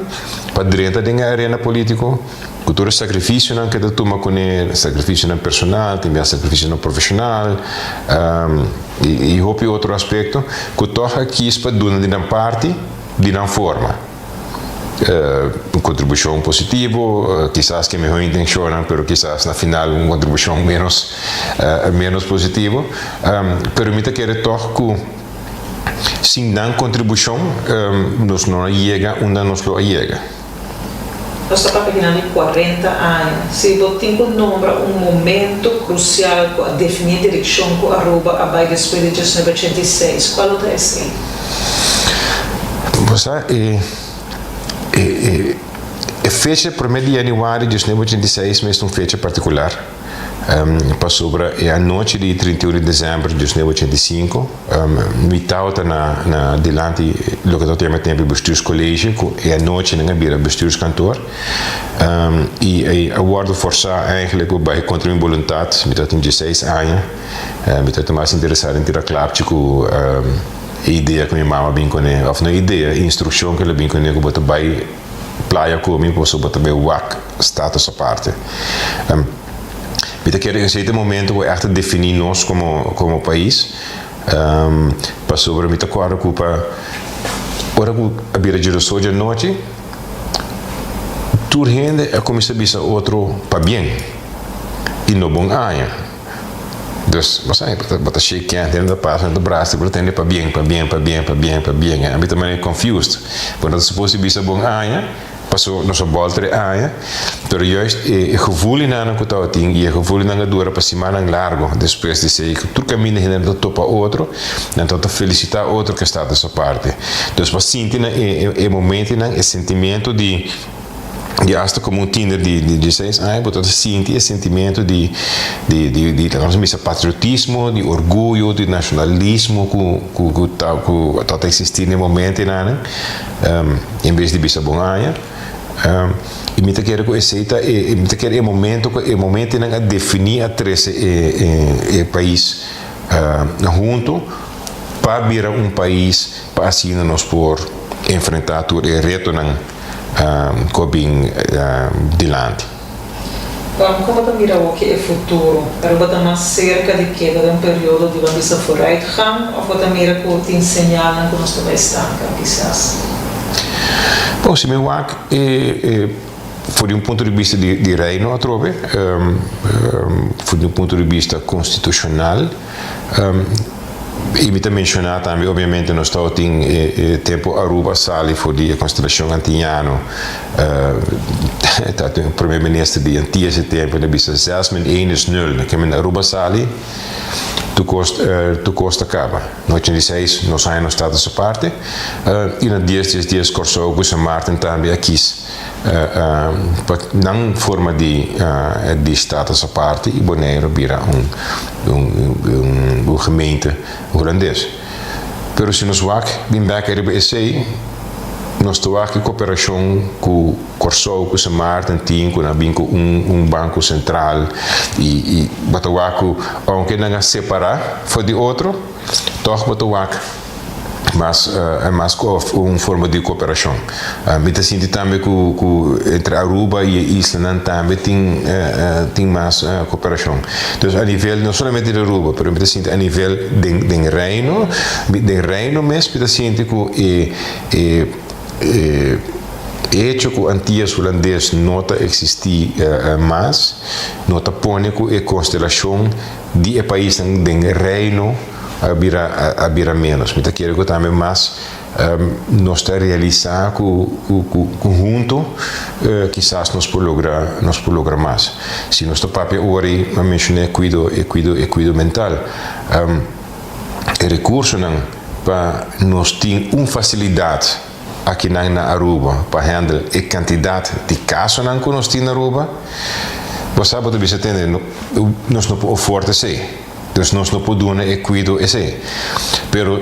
Pa drenta den e arena politico, cu tur e sacrificionan cu e ta tuma cune, sacrificionan personal, tin bia sacrificionan profesional, y hopi otro aspecto, cu toch a kies pa duna di nan parti, di nan forma. Un contribucion positivo, kisas cu e mehor intencionnan, pero kisas na final un contribucion menos, menos positivo. Pero mi ta kere toch cu. Sin nan kontribushon nos no a yega unda nos lo a yega. Nos ta papia kinan di cuarenta aña. Si bo tin cu nombra un momento crucial cu a defini e direccion cu Aruba a bay despues di diesnuebe ochenta i seis, cual lo ta esey? Bo sa e e e fecha prome di januari diesnuebe ochenta i seis mes ta un fecha particular. Pasobra e anochi di 31 di december di 1985, mi tawata na na dilanti loke ta yama tempo bestuurscollege, ku e anochi nan a bira bestuurskantoor, i a wordo forsá eigenlijk pa bai kontra mi boluntat. Mi tabatin dieseis aña, mi tabata mas interesá den tira klapchi ku e idea ku mi mama a bin kuné, òf no idea, e instrukshon ku el a bin kuné ku bo ta bai playa ku mi pasobra bo ta bai wak status aparte. Mi ta kere esei ta e momento ku ègt ta definí nos komo komo pais, pasobra mi ta kòrda ku pa ora ku a bira djedoso djanochi tur hende a kuminsá bisa otro pabien i no bon aña. Dus, bo sa, bo ta shake hand, hende ta pasa, hende ta brasa, bo ta tende pabien, pabien, pabien, pabien, pabien. Ami ta manera confused. Bo no ta supos di bisa bon aña, paso nos a bolter e aña, pero juist e gevoelnan ku tabatin i e gevoelnan a dura pa simannan largo despues di esei, ku tur kaminda hende ta topa otro, nan tabata felisitá otro ku e status aparte. Dus bo a sinti na e momentonan e sentimiento di. Di hasta como un tiener di di dieseis aña bo ta sinti e sentimento di di di di laga nos bisa patriotismo, di orguyo, di nacionalismo cu cu cu ta cu ta ta existi na e momentonan en bes di bisa bon aña. Y mi ta kere cu esey ta e mi ta kere e momento cu e momentonan a defini a trece e e e pais hunto pa bira un pais pa asina nos por enfrenta tur e retonan. ku a bin dilanti. Kon bo ta mira awoki e futuro? Aruba ta mas serka di keda den un periodo di ban bisa vooruitgang òf bo ta mira ku tin señalnan ku nos ta bai stanka kisas? Bon, si mi wak e for di un punto di bista di Reino atrobe, for di un punto di bista konstitushonal. I mi ta menshoná tambe obviamente nos tabatin e tempu Aruba a sali for di e konstelashon antiñano tabatin un prome minister di Antillas e tempu el a bisa zes min een is nul na kimen Aruba sali tur kos tur kos ta kaba. Na 86 nos haña nos status aparte i na dies dies dies Kòrsou ku Sint Maarten tambe a kis pa nan forma di di status aparte i Boneiru bira un un gemeente hulandes. Pero si nos wak bin bek ariba esei, nos ta wak e koperashon ku Kòrsou ku Sint Maarten tin ku nan bin ku un un banko sentral i i bo ta wak ku ounke nan a separá for di otro tòg bo ta wak mas mas ku un forma di koperashon. Mi ta sinti tambe ku ku entre Aruba i e islanan tambe tin tin mas koperashon. Dus a nivel no solamente di Aruba pero mi ta sinti a nivel den den Reino den Reino mes mi ta sinti ku e e E hecho ku Antias Hulandes no ta eksistí mas, no ta pone ku e konstelashon di e paisnan den Reino a bira a bira ménos. Mi ta kere ku tambe mas nos ta realisá ku ku huntu kisas nos por logra nos por logra mas. Si nos ta papia ora i a menshoná e kuido e kuido e kuido mental. E rekursonan pa nos tin un fasilidat akinan na Aruba pa handle e kantidat di kasonan ku nos tin na Aruba, bo sa bo ta bisa tende nos no por ofort esei, dus nos no por duna e kuido esei. Pero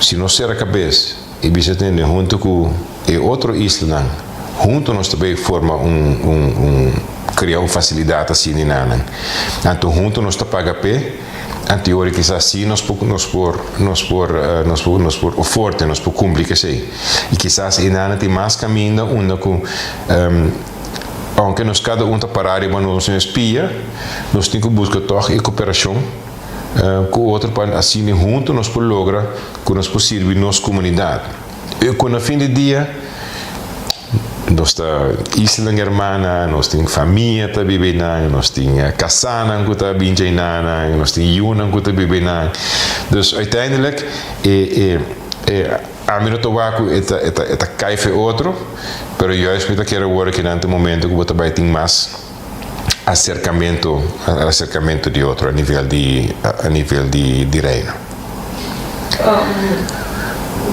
si nos sera kabes i bisa tende huntu ku e otro islanan, huntu nos ta bay forma un un un krea un fasilidat asina nan. Anto huntu nos ta paga p'e. Anto ora kisas sí nos por nos por nos por nos por nos por oforte, nos por kumpli ku esei. I kisas einan tin mas kaminda unda ku ounke nos kada un ta pará riba nos mes pia, nos tin ku buska tòg e koperashon ku otro pa asina huntu nos por logra ku nos por sirbi nos komunidat. I ku na fin di dia Nos ta islanan hermana, nos tin famia ta biba einan, nos tin kasanan ku ta bincha einanan, nos tin yunan ku ta biba einan. Dus uiteindelijk e e e ami no ta wak ku e ta e ta e ta kai fe otro, pero juist mi ta kere wòrdu kinan ta momento ku bo ta bai tin mas aserkamento aserkamento di otro a nivel di a nivel di di Reino.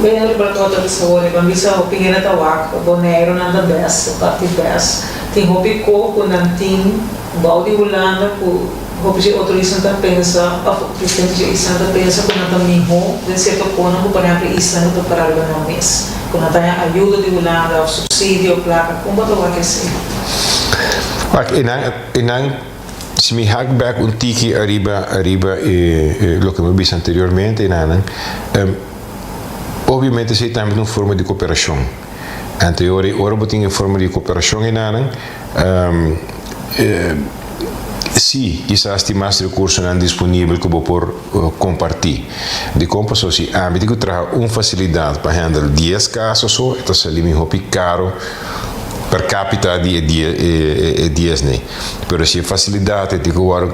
Beno riba loke bo ta bisa awor, bo a bisa hopi hende ta wak Boneiru nan ta bes, parti bes. Tin hopi ko ku nan tin bou di Hulanda ku hopi dje otro isla ta pensa òf diferente dje isla ta pensa ku nan ta mihó den sierto konan ku por ehèmpel isla ku ta para riba nan mes, ku nan ta haña ayudo di Hulanda òf supsidio, plaka. Kon bo ta wak esei? Wak, e nan e nan si mi hak bek un tiki ariba ariba e loke mi a bisa anteriormente enanan, obviamente esei tambe ta un forma di koperashon. Anto e ora ora bo tin e forma di koperashon enanan, si kisas tin mas rekursonan disponibel ku bo por kompartí. Dikon? Pasobra si ami tin ku traha un fasilidat pa handle dies kaso so, e ta sali mi hopi karo per capita di e die e dies nei. Pero si e fasilidat e tin ku wòrdu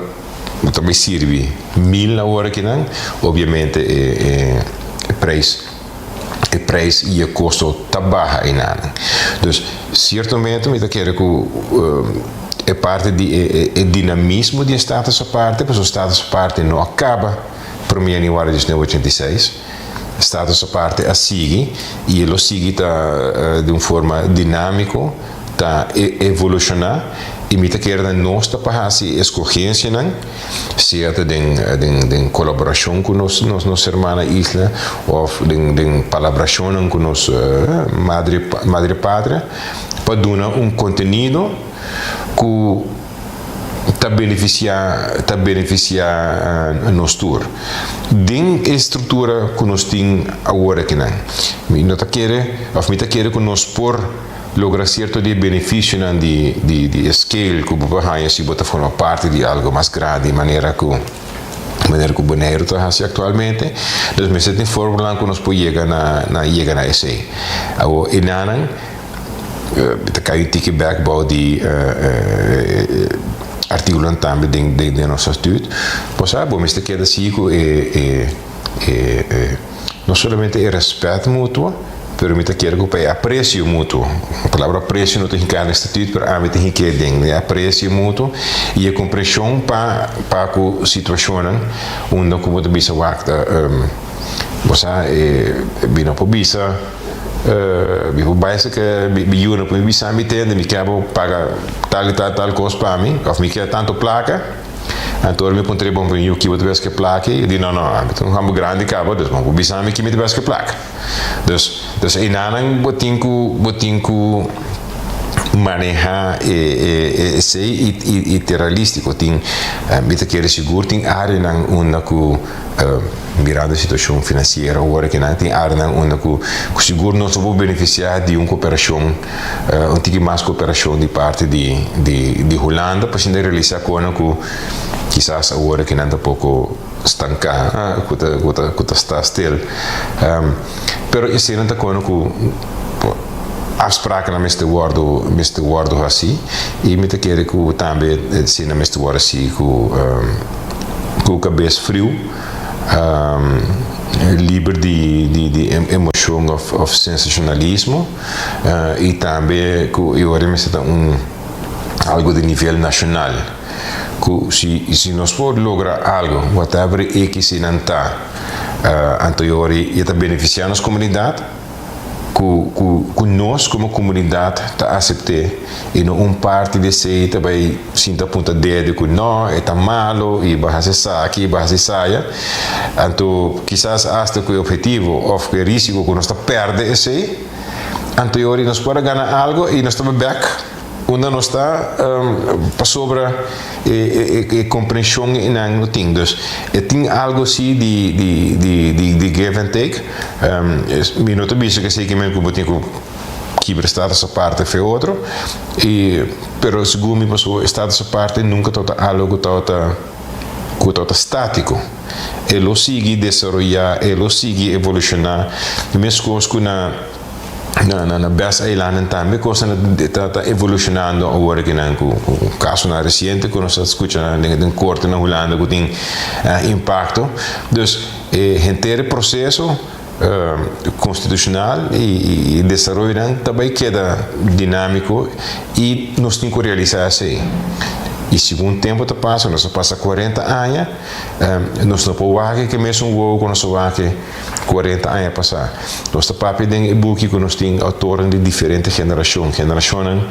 bo ta bai sirbi mil na ora kinan, obviamente e e prijs e prijs i e kosto ta baha einan. Dus siertamente mi ta kere ku e parti di e e dinamismo di e status aparte, pasobra status aparte no a kaba prome januari 1986. Status aparte a sigui i e lo sigui ta di un forma dinámiko, ta evolushoná i mi ta kere na nos ta pa hasi e eskogensianan, sea ta den den den kolaborashon ku nos nos nos hermana isla òf den den palabrashonnan ku nos madre madre patria pa duna un kontenido ku ta benefisiá ta benefisiá nos tur den e struktura ku nos tin awor akinan. Mi no ta kere òf mi ta kere ku nos por logra sierto di e benefisionan di di di e scale ku bo por haña si bo ta forma parti di algo mas grandi manera ku manera ku Boneiru ta hasi aktualmente. Dus mester tin formanan ku nos por yega na na yega na esei. Awor enanan ta kai un tiki bek bou di artíkulonan tambe den den den nos statuut. Bo sa bo mester keda sigui ku e e. e e no solamente e rèspèt mutuo, pero mi ta kere ku pa e apresio mutuo. E palabra apresio no ta hinká den statuut, pero ami ta hink'é den e apresio mutuo i e komprenshon pa pa ku situashonnan unda ku bo ta bisa wak ta bo sa e mi no por bisa mi por bai esaki mi yu no por bisa mi tende mi ke bo paga tal i tal tal kos pa mi òf mi ke tantu plaka. Anto ora mi puntra e bon yu ki bo ta bes ke plaka ei, e di no no, ami ta un hòmber grandi kaba, dus bo por bisa mi ki mi ta bes ke plaka. Dus, dus einanan bo tin ku, bo tin ku maneha e e esei i i i ta realístiko. Tin, mi ta kere sigur tin áreanan unda ku mirando e situashon finansiero awor aki nan, tin áreanan unda ku ku sigur nos no por benefisiá di un koperashon Un tiki mas koperashon di parti di di Hulanda pa asina realisá kona ku kisas awor aki nan ta poko stanká, ku ta ku ta ku ta sta stil. Pero esei nan ta kona ku afsprakennan mester wòrdu mester wòrdu hasí i mi ta kere ku tambe esei nan mester wòrdu hasí ku ku kabes friu. Liber di di emoshon òf sensashonalismo. I tambe ku e ora mester ta un algu di nivel nashonal ku si si nos por logra algu whatever e ki nan ta anto e ora e ta benefisiá nos komunidat ku ku ku nos komo komunidat ta asept'é i no un parti di esei ta bai sinta punta dedo ku no e ta malo i bo hasi esaki i bo hasi esaya. Anto kisas asta ku e ophetivo òf ku e rísiko ku nos ta pèrdè esei, anto e ora nos por a gana algu i nos ta bai bèk unda nos ta pasobra e komprenshon einan no tin. Dus e tin algu así di di give and take. Mi no ta bisa ku esei ke men ku bo tin ku kibra status aparte for e otro, pero segun mi pasobra e status aparte nunka tabata algu ku tabata. ku ta ta státiko. E lo sigui desaroyá, e lo sigui evolushoná, meskos ku na na na Best Eilanden tambe kosnan ta ta evolushonando awor akinan ku kasonan resiente ku nos a skucha den korte na Hulanda ku tin impakto. Dus e henter e proseso konstitushonal i desaroyonan ta bai keda dinámiko i nos tin ku realisá esei. I segun tempu ta pasa, nos a pasa kuarenta aña, nos no por wak ke mesun wowo ku nos a wak kuarenta aña pasá. Nos ta papia den e buki ku nos tin outornan di diferente generashon, generashonnan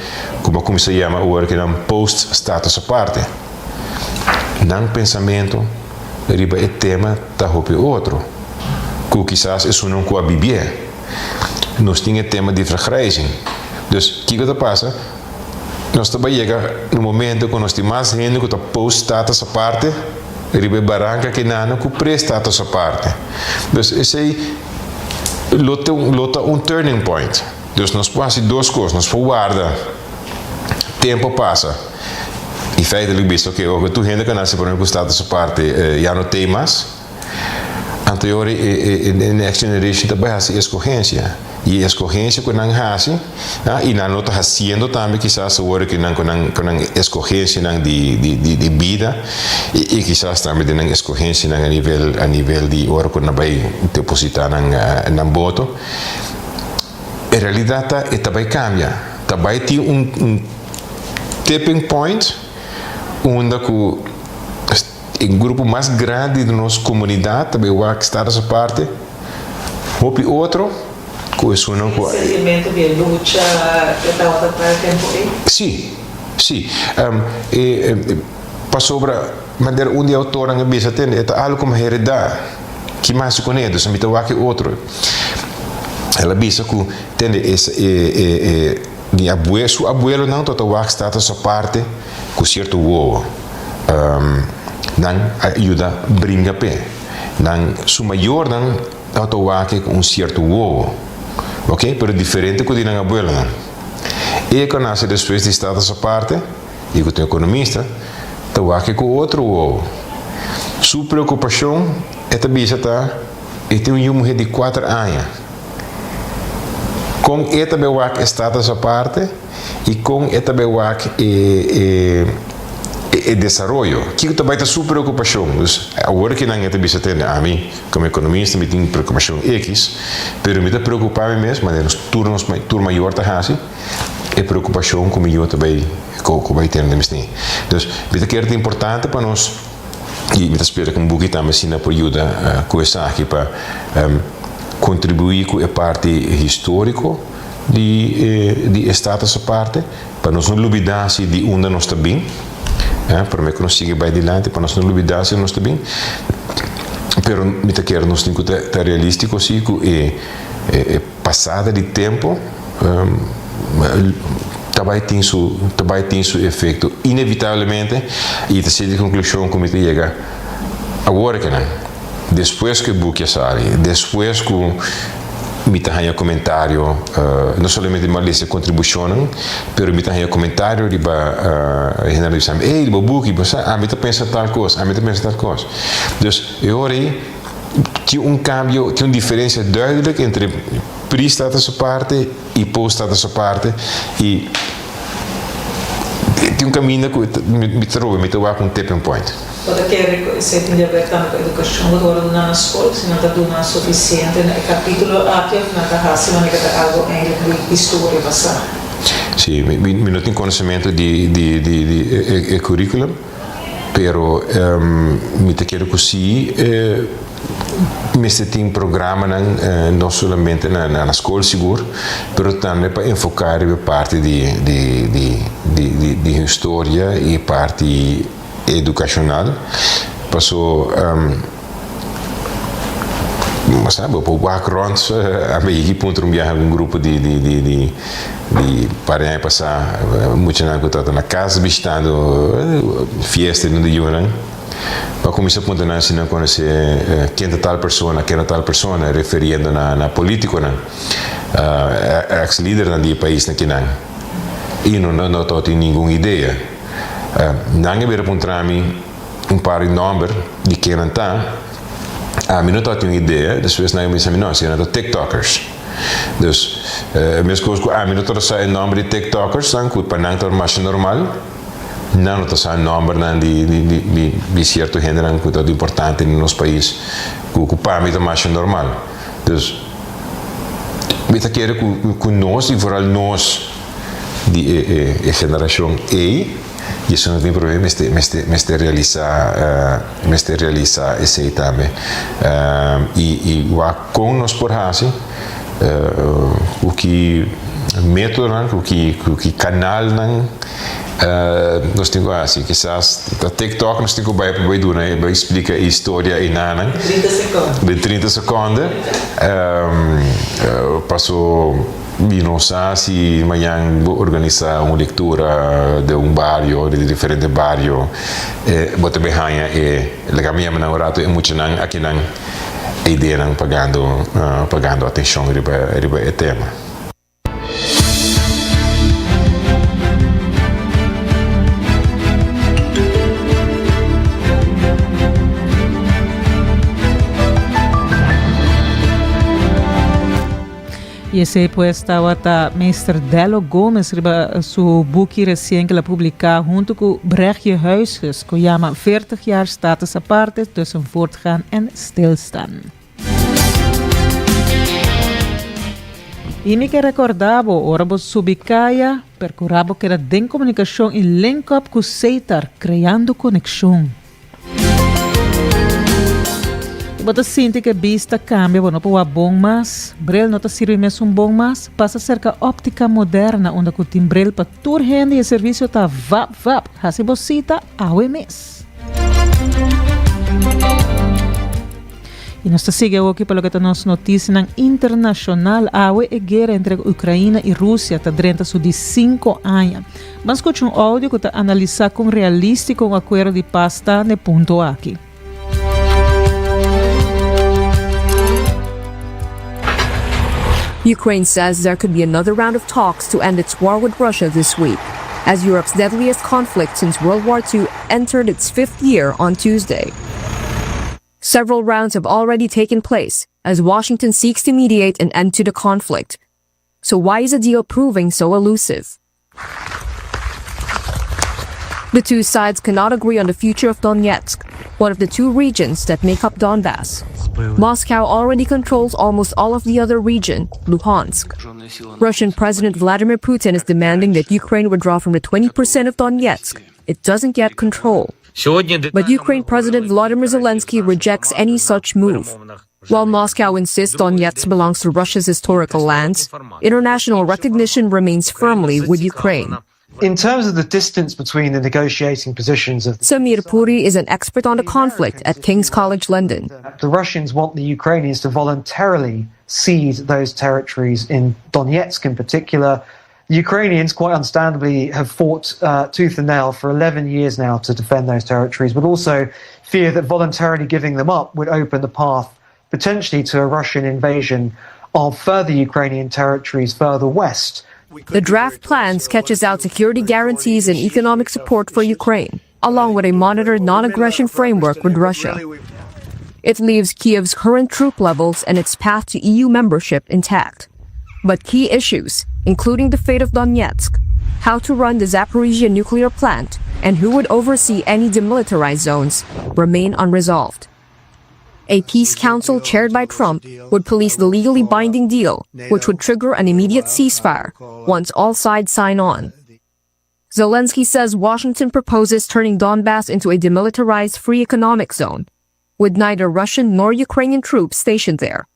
ku bo a kuminsá yama awor ke nan post status aparte. Nan pensamentu riba e tema ta hopi otro ku kisas esunnan ku a bibié. Nos tin e tema di vergrijzing. Dus kiko ta pasa? Nos ta bai yega un momento ku nos tin mas hende ku ta post status aparte riba e baranka kinano ku pre status aparte. Dus esei lo ta lo ta un turning point. Dus nos por hasi dos kos, nos por warda tempo pasa i feitelijk bisa oke oke tur hende ku a nase prome ku status aparte ya no tei mas. Anto e ora e next generation ta bai hasi eskogensia i e eskogensia ku nan hasi i nan lo ta hasiendo tambe kisas awor ku nan ku nan ku nan eskogensianan di di di bida i kisas tambe den nan eskogensianan a nivel a nivel di ora ku nan bai deposita nan nan boto. E realidat ta e ta bai kambia. Ta bai tin un un tipping point unda ku e grupo mas grandi di nos komunidat ta bai wak status aparte, hopi otro ku esunnan ku a. E sentimentu di e lucha e tabata trae tempu ei? Sí, sí. E pasobra manera un di e outornan a bisa tende e ta algu komo heredá. Ki mas ku ne? Dus mi ta wak e otro. El a bisa ku tende e e e mi abue su abuelonan tabata wak status aparte ku sierto wowo. Nan a yuda bringa p'e. Nan su mayornan tabata wak e ku un sierto wowo. Oke, pero diferente ku di nan abuelonan. E ku a nase despues di status aparte. i ku ta un ekonomista, ta wak ku otro wowo. Su preokupashon, e ta bisa, ta e tin un yu muhé di kuater aña. Kon e ta bai wak e status aparte i kon e ta bai wak e e. E desaroyo. Kiko ta bai ta su preokupashon? Dus awor ke nan e ta bisa tende ami komo ekonomista mi tin preokupashon ekis, pero mi ta preokupá mi mes manera nos tur nos tur mayor ta hasi, e preokupashon ku mi yu ta bai ku bai tende mes tin. Dus mi ta kere ta importante pa nos i mi ta spera ku un buki tambe asina por yuda ku esaki pa kontribuí ku e parti históriko di e di e status aparte. Pa nos no lubidá si di unda nos ta bin, eh, promé ku nos sigui bai dilanti, pa nos no lubidá si nos ta bin. Pero mi ta kere nos tin ku ta ta realístiko si ku e e pasada di tempu ta bai tin su ta bai tin su efekto inevitablemente i ta ser di konklushon ku mi ta yega awor e kenan. Despues ku e buki a sali, despues ku mi ta haña komentario, no solamente mi a lesa e kontribushonnan, pero mi ta haña komentario riba hende ta bisa mi, ey, bo buki, bo sa, ami ta pensa tal kos, ami ta pensa tal kos. Dus e ora ei tin un kambio, tin un diferensia duidelijk entre pre-status aparte i post-status aparte i Tin un kaminda ku mi ta roba, mi ta wak un tipping point. Bo ta kere ku esei tin di haber tambe ku edukashon ku ta wòrdu duna na skol? Si nan ta duna sufisiente na e kapítulo aki òf nan ta hasi manera ta algu eigentlik di historia basá? Sí, mi no tin konosementu di e curriculum, pero mi ta kere ku sí. Mester tin programanan no solamente na skol sigur, pero tambe pa enfoká riba e parti di historia i e parti edukashonal. Paso bo sa bo por wak rònt a yegi puntra un biaha un grupo di par di aña pasá muchanan ku tabata na kas bishitando fiesta di yunan. Pa kuminsá puntra nan si nan konosé ken ta tal persona, ken ta tal persona, referiendo na na polítikonan, èks lidernan di e paisnan kinan, i no no tabatin ningun idea. Nan a bira puntra mi un par di nòmber di ken nan ta, ami no tabatin un idea, despues nan a bisa mi no, esei nan ta tiktokers. Dus, meskos ku ami no tabata sa e nòmber di tiktokersnan, ku pa nan tabata masha normal. Nan no ta sa nombernan di di cierto hendenan cu ta importante den nos pais cu cu pa mi ta masha normal. Dus mi ta kere cu cu nos y vooral nos di e e e generacion ey y esun no tin problema mester mester mester realisa mester realisa esey tambe y y wak con nos por haci cu ki metodonan cu ki cu ki canalnan. Nos tin ku hasi kisas ta tiktok nos tin ku bai pa bai duna bai splika e historia einanan den trinta sekonde paso mi no sa si mañan bo organisa un lektura den un bario di diferente bario bo ta bai haña e laga mi yama nan un rato e muchanan akinan e ideanan pagando pagando atenshon riba riba e tema. Y esey pues tawata meester Dello Gomez riba su buki recien que la publica hunto cu Brechtje Huisges cu yama 40 jaar status aparte tussen voortgaan en stilstaan. I mi ke rekordá bo, ora bo subi kaya, perkurá bo keda den komunikashon i link up ku Setar, kreando konekshon. I bo ta sinti ku e bista kambia, bo no por wak bon mas, bril no ta sirbi mesun bon mas, pasa serka Óptica Moderna unda ku tin bril pa tur hende i e servisio ta vap vap. Hasi bo sita awe mes. Y nos ta sigui awoki pa loke ta nos noticianan internacional. Awe e guera entre Ucraina y Rusia ta drenta su di cinco aña. Ban scucha un audio cu ta analisa con realistico un acuerdo di paz ta n'e punto aki. Ukraine says there could be another round of talks to end its war with Russia this week, as Europe's deadliest conflict since World War II entered its fifth year on Tuesday. Several rounds have already taken place as Washington seeks to mediate an end to the conflict. So why is a deal proving so elusive? The two sides cannot agree on the future of Donetsk, one of the two regions that make up Donbass. Moscow already controls almost all of the other region, Luhansk. Russian President Vladimir Putin is demanding that Ukraine withdraw from the 20% of Donetsk it doesn't yet control. But Ukraine President Vladimir Zelensky rejects any such move. While Moscow insists Donetsk belongs to Russia's historical lands, international recognition remains firmly with Ukraine. In terms of the distance between the negotiating positions of Samir Puri is an expert on the conflict at King's College London. The Russians want the Ukrainians to voluntarily cede those territories in Donetsk in particular. The Ukrainians, quite understandably, have fought uh, tooth and nail for 11 years now to defend those territories, but also fear that voluntarily giving them up would open the path potentially to a Russian invasion of further Ukrainian territories further west. The draft plan sketches out security guarantees and economic support for Ukraine, along with a monitored non aggression framework with Russia. It leaves Kiev's current troop levels and its path to EU membership intact. But key issues, including the fate of Donetsk, how to run the Zaporizhia nuclear plant, and who would oversee any demilitarized zones, remain unresolved. A peace council chaired by Trump would police the legally binding deal, which would trigger an immediate ceasefire once all sides sign on. Zelensky says Washington proposes turning Donbass into a demilitarized free economic zone, with neither Russian nor Ukrainian troops stationed there.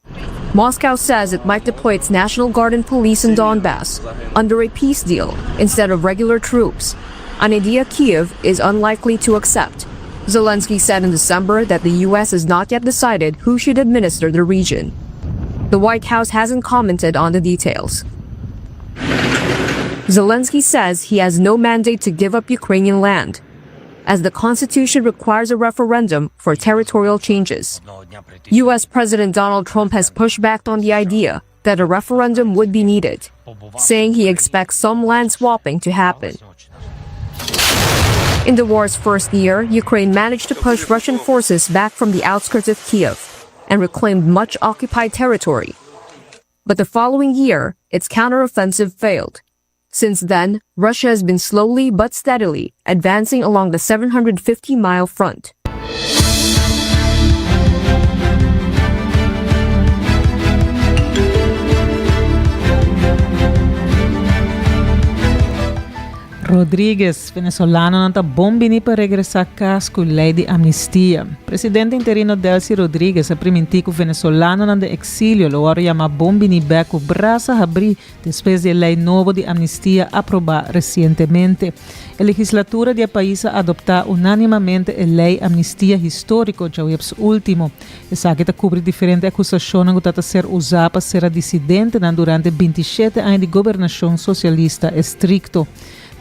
Moscow says it might deploy its National Guard and police in Donbass under a peace deal instead of regular troops, an idea Kiev is unlikely to accept. Zelensky said in December that the U.S. has not yet decided who should administer the region. The White House hasn't commented on the details. Zelensky says he has no mandate to give up Ukrainian land, as the Constitution requires a referendum for territorial changes. U.S. President Donald Trump has pushed back on the idea that a referendum would be needed, saying he expects some land swapping to happen. In the war's first year, Ukraine managed to push Russian forces back from the outskirts of Kiev and reclaimed much occupied territory. But the following year, its counteroffensive failed. Since then, Russia has been slowly but steadily advancing along the 750 mile front. Rodriguez, Venezolanonan ta bon bini pa regresá kas ku lei di amnistia. Presidente interino Delcy Rodriguez a primintí ku venezolanonan den eksilio lo wòrdu yamá bon bini bèk ku brasa habrí despues di e lei nobo di amnistia aprobá resientemente. E legislatura di e pais a adoptá unánimamente e lei amnistia históriko djaweps último. Esaki ta kubri diferente akusashonnan ku ta ta ser usá pa sera disidentenan durante bintishete aña di gobernashon sosialista estrikto.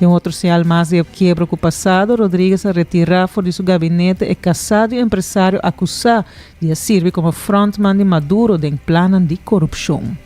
Den un otro señal mas di e kiebro ku pasado, Rodriguez a retirá for di su gabinete e kasá di un empresario akusá di a sirbi komo frontman di Maduro den plannan di korupshon.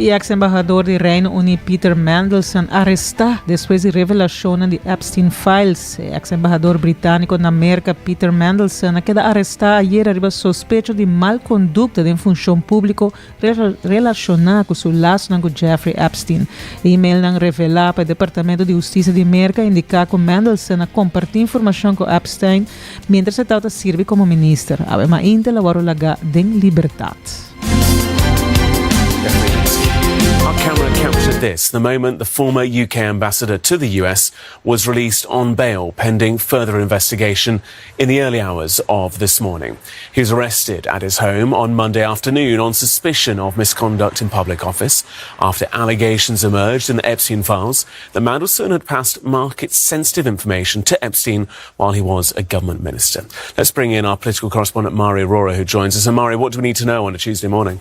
E ex-embahador di Reino Uní Peter Mandelson arestá despues di revelashonnan di Epstein Files. E ex-embahador britániko na Merka Peter Mandelson a keda arestá ayera riba sospecho di mal kondukta den funshon públiko relashoná ku su lasonan ku Jeffrey Epstein. E emailnan revelá pa e Departamento di Hustisia di Merka a indiká ku Mandelson a kompartí informashon ku Epstein miéntras e tabata sirbi komo minister. Awe mainta el a wòrdu lagá den libertat. Our camera captured this the moment the former UK ambassador to the US was released on bail pending further investigation in the early hours of this morning. He was arrested at his home on Monday afternoon on suspicion of misconduct in public office after allegations emerged in the Epstein files that Mandelson had passed market sensitive information to Epstein while he was a government minister. Let's bring in our political correspondent, Mari Aurora, who joins us. And Mari, what do we need to know on a Tuesday morning?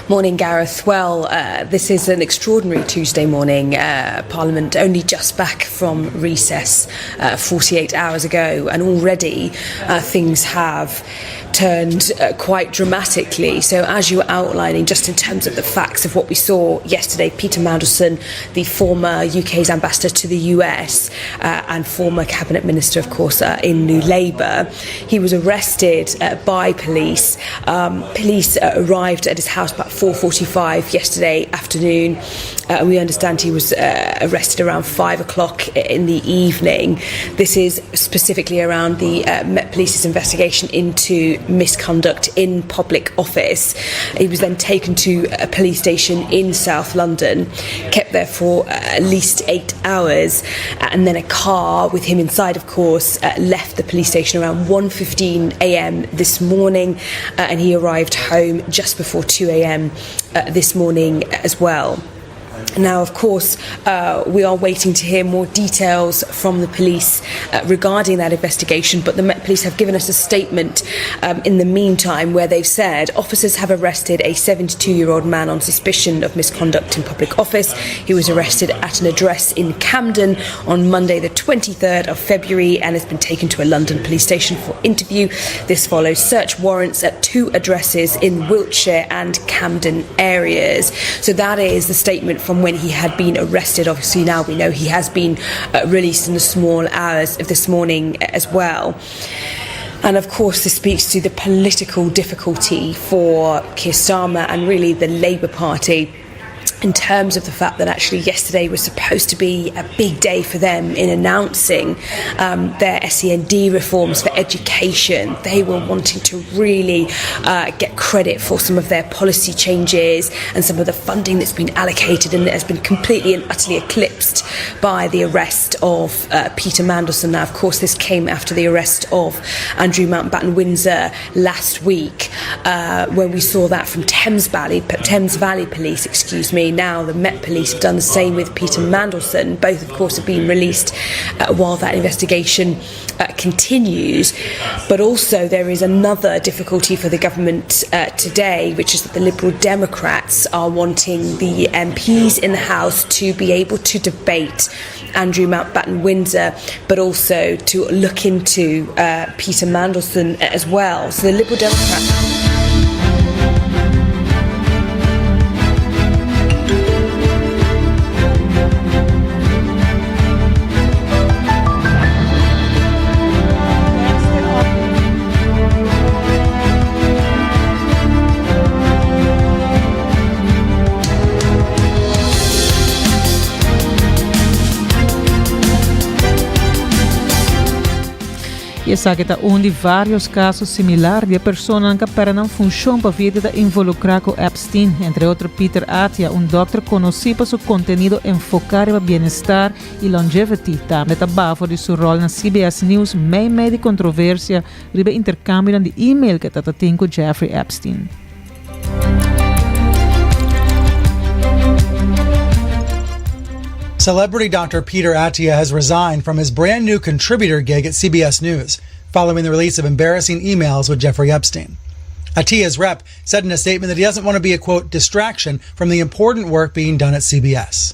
Morning, Gareth. Well, uh, this is an extraordinary Tuesday morning. Uh, Parliament only just back from recess uh, 48 hours ago, and already uh, things have turned uh, quite dramatically. So, as you were outlining, just in terms of the facts of what we saw yesterday, Peter Mandelson, the former UK's ambassador to the US uh, and former cabinet minister, of course, uh, in New Labour, he was arrested uh, by police. Um, police uh, arrived at his house about 4.45 yesterday afternoon. Uh, and we understand he was uh, arrested around 5 o'clock in the evening. This is specifically around the uh, Met Police's investigation into misconduct in public office. He was then taken to a police station in South London, kept there for uh, at least eight hours, and then a car with him inside, of course, uh, left the police station around 1.15 a.m. this morning, uh, and he arrived home just before 2 a.m. Uh, this morning as well. Now, of course, uh, we are waiting to hear more details from the police uh, regarding that investigation, but the Met Police have given us a statement um, in the meantime where they've said officers have arrested a 72 year old man on suspicion of misconduct in public office. He was arrested at an address in Camden on Monday, the 23rd of February, and has been taken to a London police station for interview. This follows search warrants at two addresses in Wiltshire and Camden areas. So that is the statement from when he had been arrested. Obviously, now we know he has been uh, released in the small hours of this morning as well. And of course, this speaks to the political difficulty for Keir Starmer and really the Labour Party in terms of the fact that actually yesterday was supposed to be a big day for them in announcing um, their SEND reforms for education. They were wanting to really uh, get credit for some of their policy changes and some of the funding that's been allocated and that has been completely and utterly eclipsed by the arrest of uh, Peter Mandelson. Now, of course, this came after the arrest of Andrew Mountbatten Windsor last week, uh, when we saw that from Thames Valley, Thames Valley Police, excuse me. Now the Met Police have done the same with Peter Mandelson. Both, of course, have been released uh, while that investigation uh, continues. But also, there is another difficulty for the government uh, today, which is that the Liberal Democrats are wanting the MPs in the House to be able to debate Andrew Mountbatten Windsor, but also to look into uh, Peter Mandelson as well. So the Liberal Democrats. Y esaki ta un di varios caso similar di e personanan cu a perde nan funcion pa via di ta involucra cu Epstein, entre otro Peter Attia, un dokter conoci pa su contenido enfoca riba bienestar y longevity, tambe ta bafo di su rol na CBS News mei mei di controversia riba e intercambionan di email cu e ta ta tin cu Jeffrey Epstein. Celebrity doctor Peter Attia has resigned from his brand new contributor gig at CBS News following the release of embarrassing emails with Jeffrey Epstein. Attia's rep said in a statement that he doesn't want to be a quote distraction from the important work being done at CBS.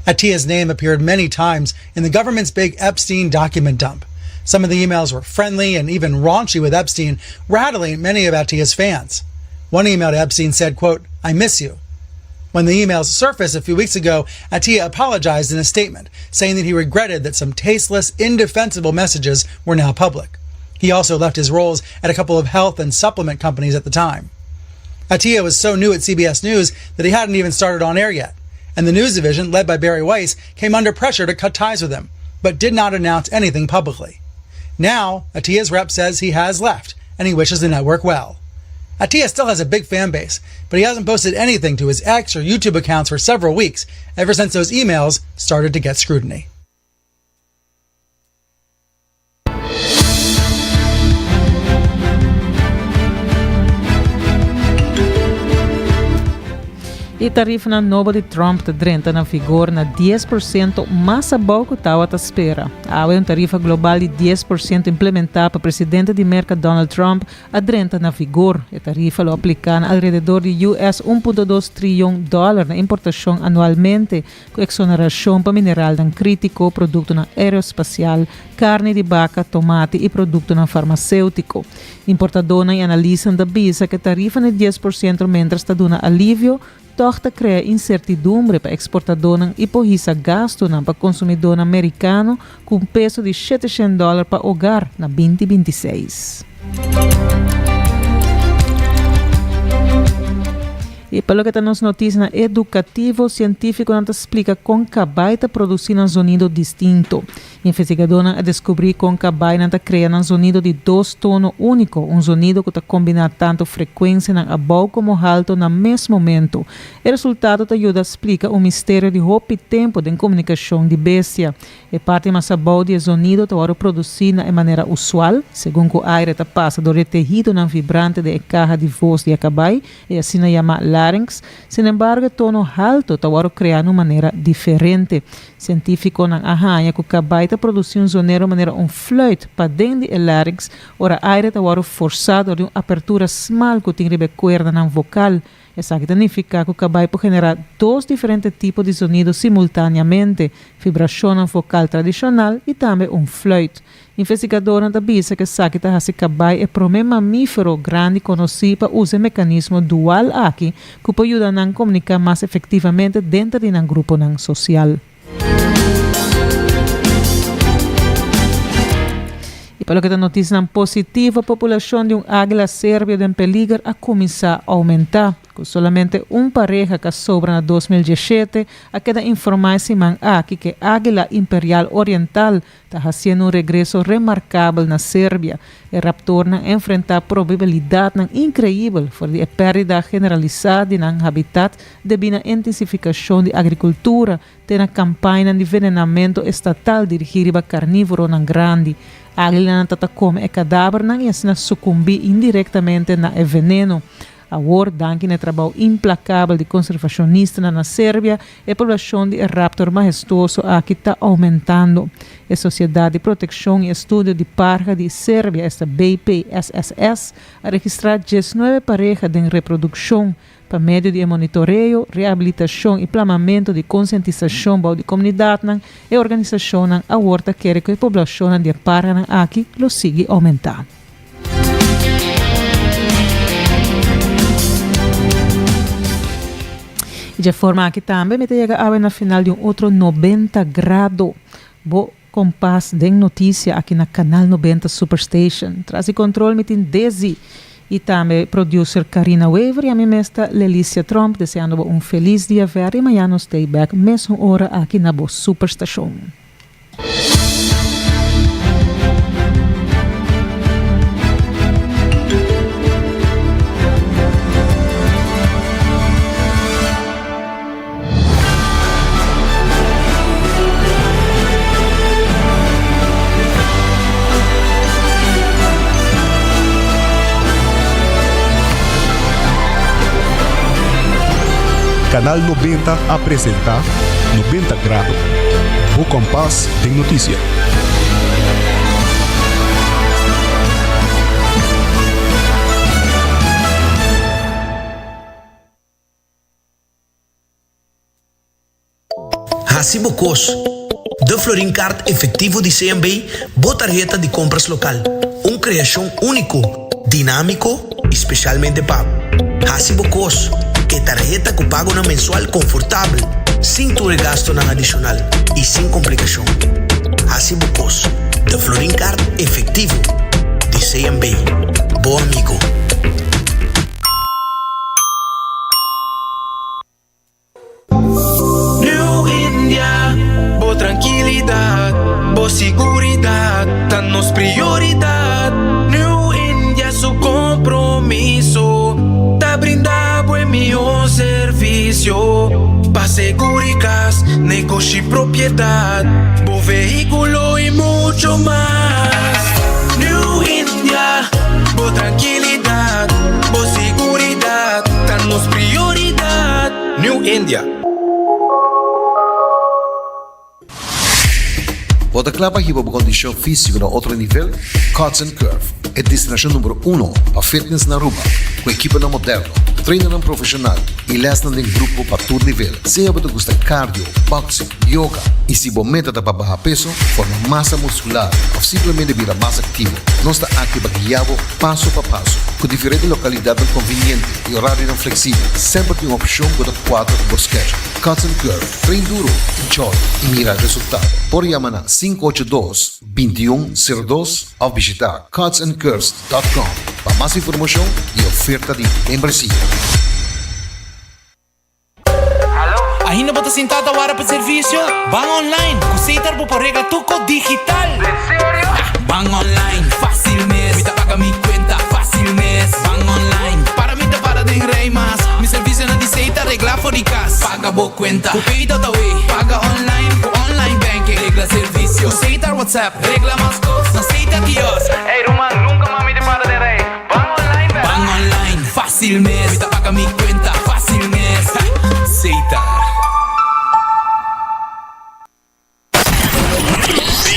Attia's name appeared many times in the government's big Epstein document dump. Some of the emails were friendly and even raunchy with Epstein, rattling many of Attia's fans. One email to Epstein said, quote, I miss you. When the emails surfaced a few weeks ago, Attia apologized in a statement, saying that he regretted that some tasteless, indefensible messages were now public. He also left his roles at a couple of health and supplement companies at the time. Attia was so new at CBS News that he hadn't even started on air yet, and the news division, led by Barry Weiss, came under pressure to cut ties with him, but did not announce anything publicly. Now, Attia's rep says he has left, and he wishes the network well. Attia still has a big fan base, but he hasn't posted anything to his X or YouTube accounts for several weeks, ever since those emails started to get scrutiny. E tarifanan nobo di Trump ta drenta na vigor na 10% mas abou ku tawata spera. Awe un tarifa global di 10% implementá pa presidente di Merka Donald Trump a drenta na vigor. E tarifa lo apliká na alrededor di US 1.2 triyon dòler na importashon anualmente, ku eksonerashon pa mineralnan krítiko, produktonan aerospasial, karni di baka, tomati i produktonan farmaséutiko. Importadónan i analistan ta bisa ku e tarifa na 10% miéntras ta duna alivio, tòg ta krea insertidumbre pa eksportadónan i por hisa gastunan pa konsumidónan merikano ku un peso di 700 dòler pa hogar na 2026. I pa loke ta nos notisianan edukativo, sientífikonan ta splika kon kabai ta produsí nan zonido distinto. Investigadónan a deskubrí kon kabainan ta krea nan zonido di dos tono úniko, un zonido ku ta kombiná tantu frekuensianan abou komo haltu na mes momentu. E resultado ta yuda splika un misterio di hopi tempu den komunikashon di bestia. E parti mas abou di e zonido ta wòrdu produsí na e manera usual, segun ku aire ta pasa dor di e tehidonan vibrante den e kaha di vos di e kabai, e asina yamá larynx. Sinembargo, e tono haltu ta wòrdu kreá na un manera diferente. Sientífikonan a haña ku kabai ta produsí un zonero manera un fluit paden di e larynx ora aire ta wòrdu forsá dor di un apertura smal ku tin riba e kuerdanan vokal. Esaki ta nifiká ku kabai por generá dos diferente tipo di zonido simultáneamente, vibrashonnan vokal tradishonal i tambe un fluit. Investigadornan ta bisa ku esaki ta hasi kabai e promé mamífero grandi konosí pa usa e mekanismo dual aki ku por yuda nan komuniká mas efektivamente denter di nan gruponan sosial. I pa loke ta notisianan positivo, populashon di un águila serbio den peliger a kuminsá oumentá. Ku solamente un pareha ka sobra na 2017, a keda informá e siman aki ku e águila imperial oriental ta hasiendo un regreso remarkabel na Serbia. E raptornan a enfrentá probabilidatnan inkreibel for di e pèrdida generalisá di nan habitat debí na intensifikashon di agrikultura te na kampañanan di venenamentu estatal dirigí riba karnívoronan grandi. Águilanan ta ta kome e kadavernan i asina sukumbí indirektamente na e veneno. Awor, danki na e trabou implakabel di konservashonistanan na Serbia, e poblashon di e raptor mahestuoso aki ta oumentando. E Sosiedat di Protekshon i Estudio di Parha di Serbia, esta BPSSS, a registrá diesnuebe pareha den reprodukshon. Pa medio di e monitoreo, rehabilitashon i plamamentu di konsientisashon bou di komunidatnan, e organisashonnan awor ta kere ku e poblashonnan di e parhanan aki lo sigui oumentá. Y dje forma aki tambe mi ta yega awe na final di un otro 90 Grado. Bo kompas den noticia aki na Canal 90 Superstation. Tras di control mi tin Desi y tambe producer Carina Wever y ami mes ta Lelicia Tromp deseando bo un feliz dia verder y mañana nos ta bek mesun ora aki na bo Superstation. Canal 90 a presenta 90 Grado, bo kompas den notisia. Hasi bo kos. De Florin Card efectivo di CMB, bo tarheta di compras local. Un creacion unico, dinamico y specialmente pa bo. Hasi bo kos. E tarheta ku pagonan mensual konfortabel, sin tur e gastonan adishonal i sin komplikashon. Hasi bo kos. De Florin Card efektivo di CMB. Bo amigo. New India, bo trankilidat, bo siguridat ta nos prioridat. New India su kompromiso ta brinda bo e mihó servisio pa seguri kas, negoshi, propiedat, bo vehíkulo i mucho mas. New India, bo trankilidat, bo siguridat ta nos prioridat. New India. Bo ta kla pa hiba bo kondishon físiko na otro nivel? Cuts and Curve, e destinashon number uno pa fitness na Aruba, ku ekiponan moderno, trainernan profeshonal i lèsnan den grupo pa tur nivel. Sea bo ta gusta cardio, boxing, yoga i si bo meta ta pa baha peso, forma masa muskular òf simplemente bira mas aktivo, nos ta aki pa guia bo paso pa paso. Ku diferente lokalidatnan konviniente i orarionan fleksibel, semper tin un opshon ku ta kuadra ku bo schedule. Cuts and Curve, train duro, enjoy i mira resultado. Por yama na 582 21 02 òf bishita cutsandcurves dot com pa mas informashon i oferta di membresia. Ainda bo ta sintá ta wara pa servisio? Ban online! Ku Setar bo por regla tur kos digital! Den serio? Ban online, fásil mes! Mi ta paga mi kuenta fásil mes! Ban online, para mi ta para den rei mas! Mi servisionan di Setar reglá for di kas! Paga bo kuenta ku Pay.awe! Paga online ku online banking! Regla servisio ku Setar WhatsApp! Regla mas kos na Setar kiosk! Ey ruman, nunka mas mi ta para den rei! Ban online bek! Ban online, fácil mes! Mi ta paga mi cuenta fácil mes! Setar.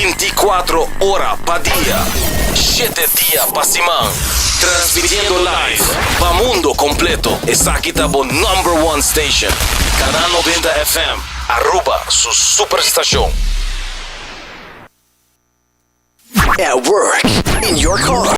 24 ora pa dia, shete dia pa siman. Transmitiendo live pa mundo completo. Esaki ta bo number one station. Canal 90 FM, Aruba su superstacion. At work, in your car.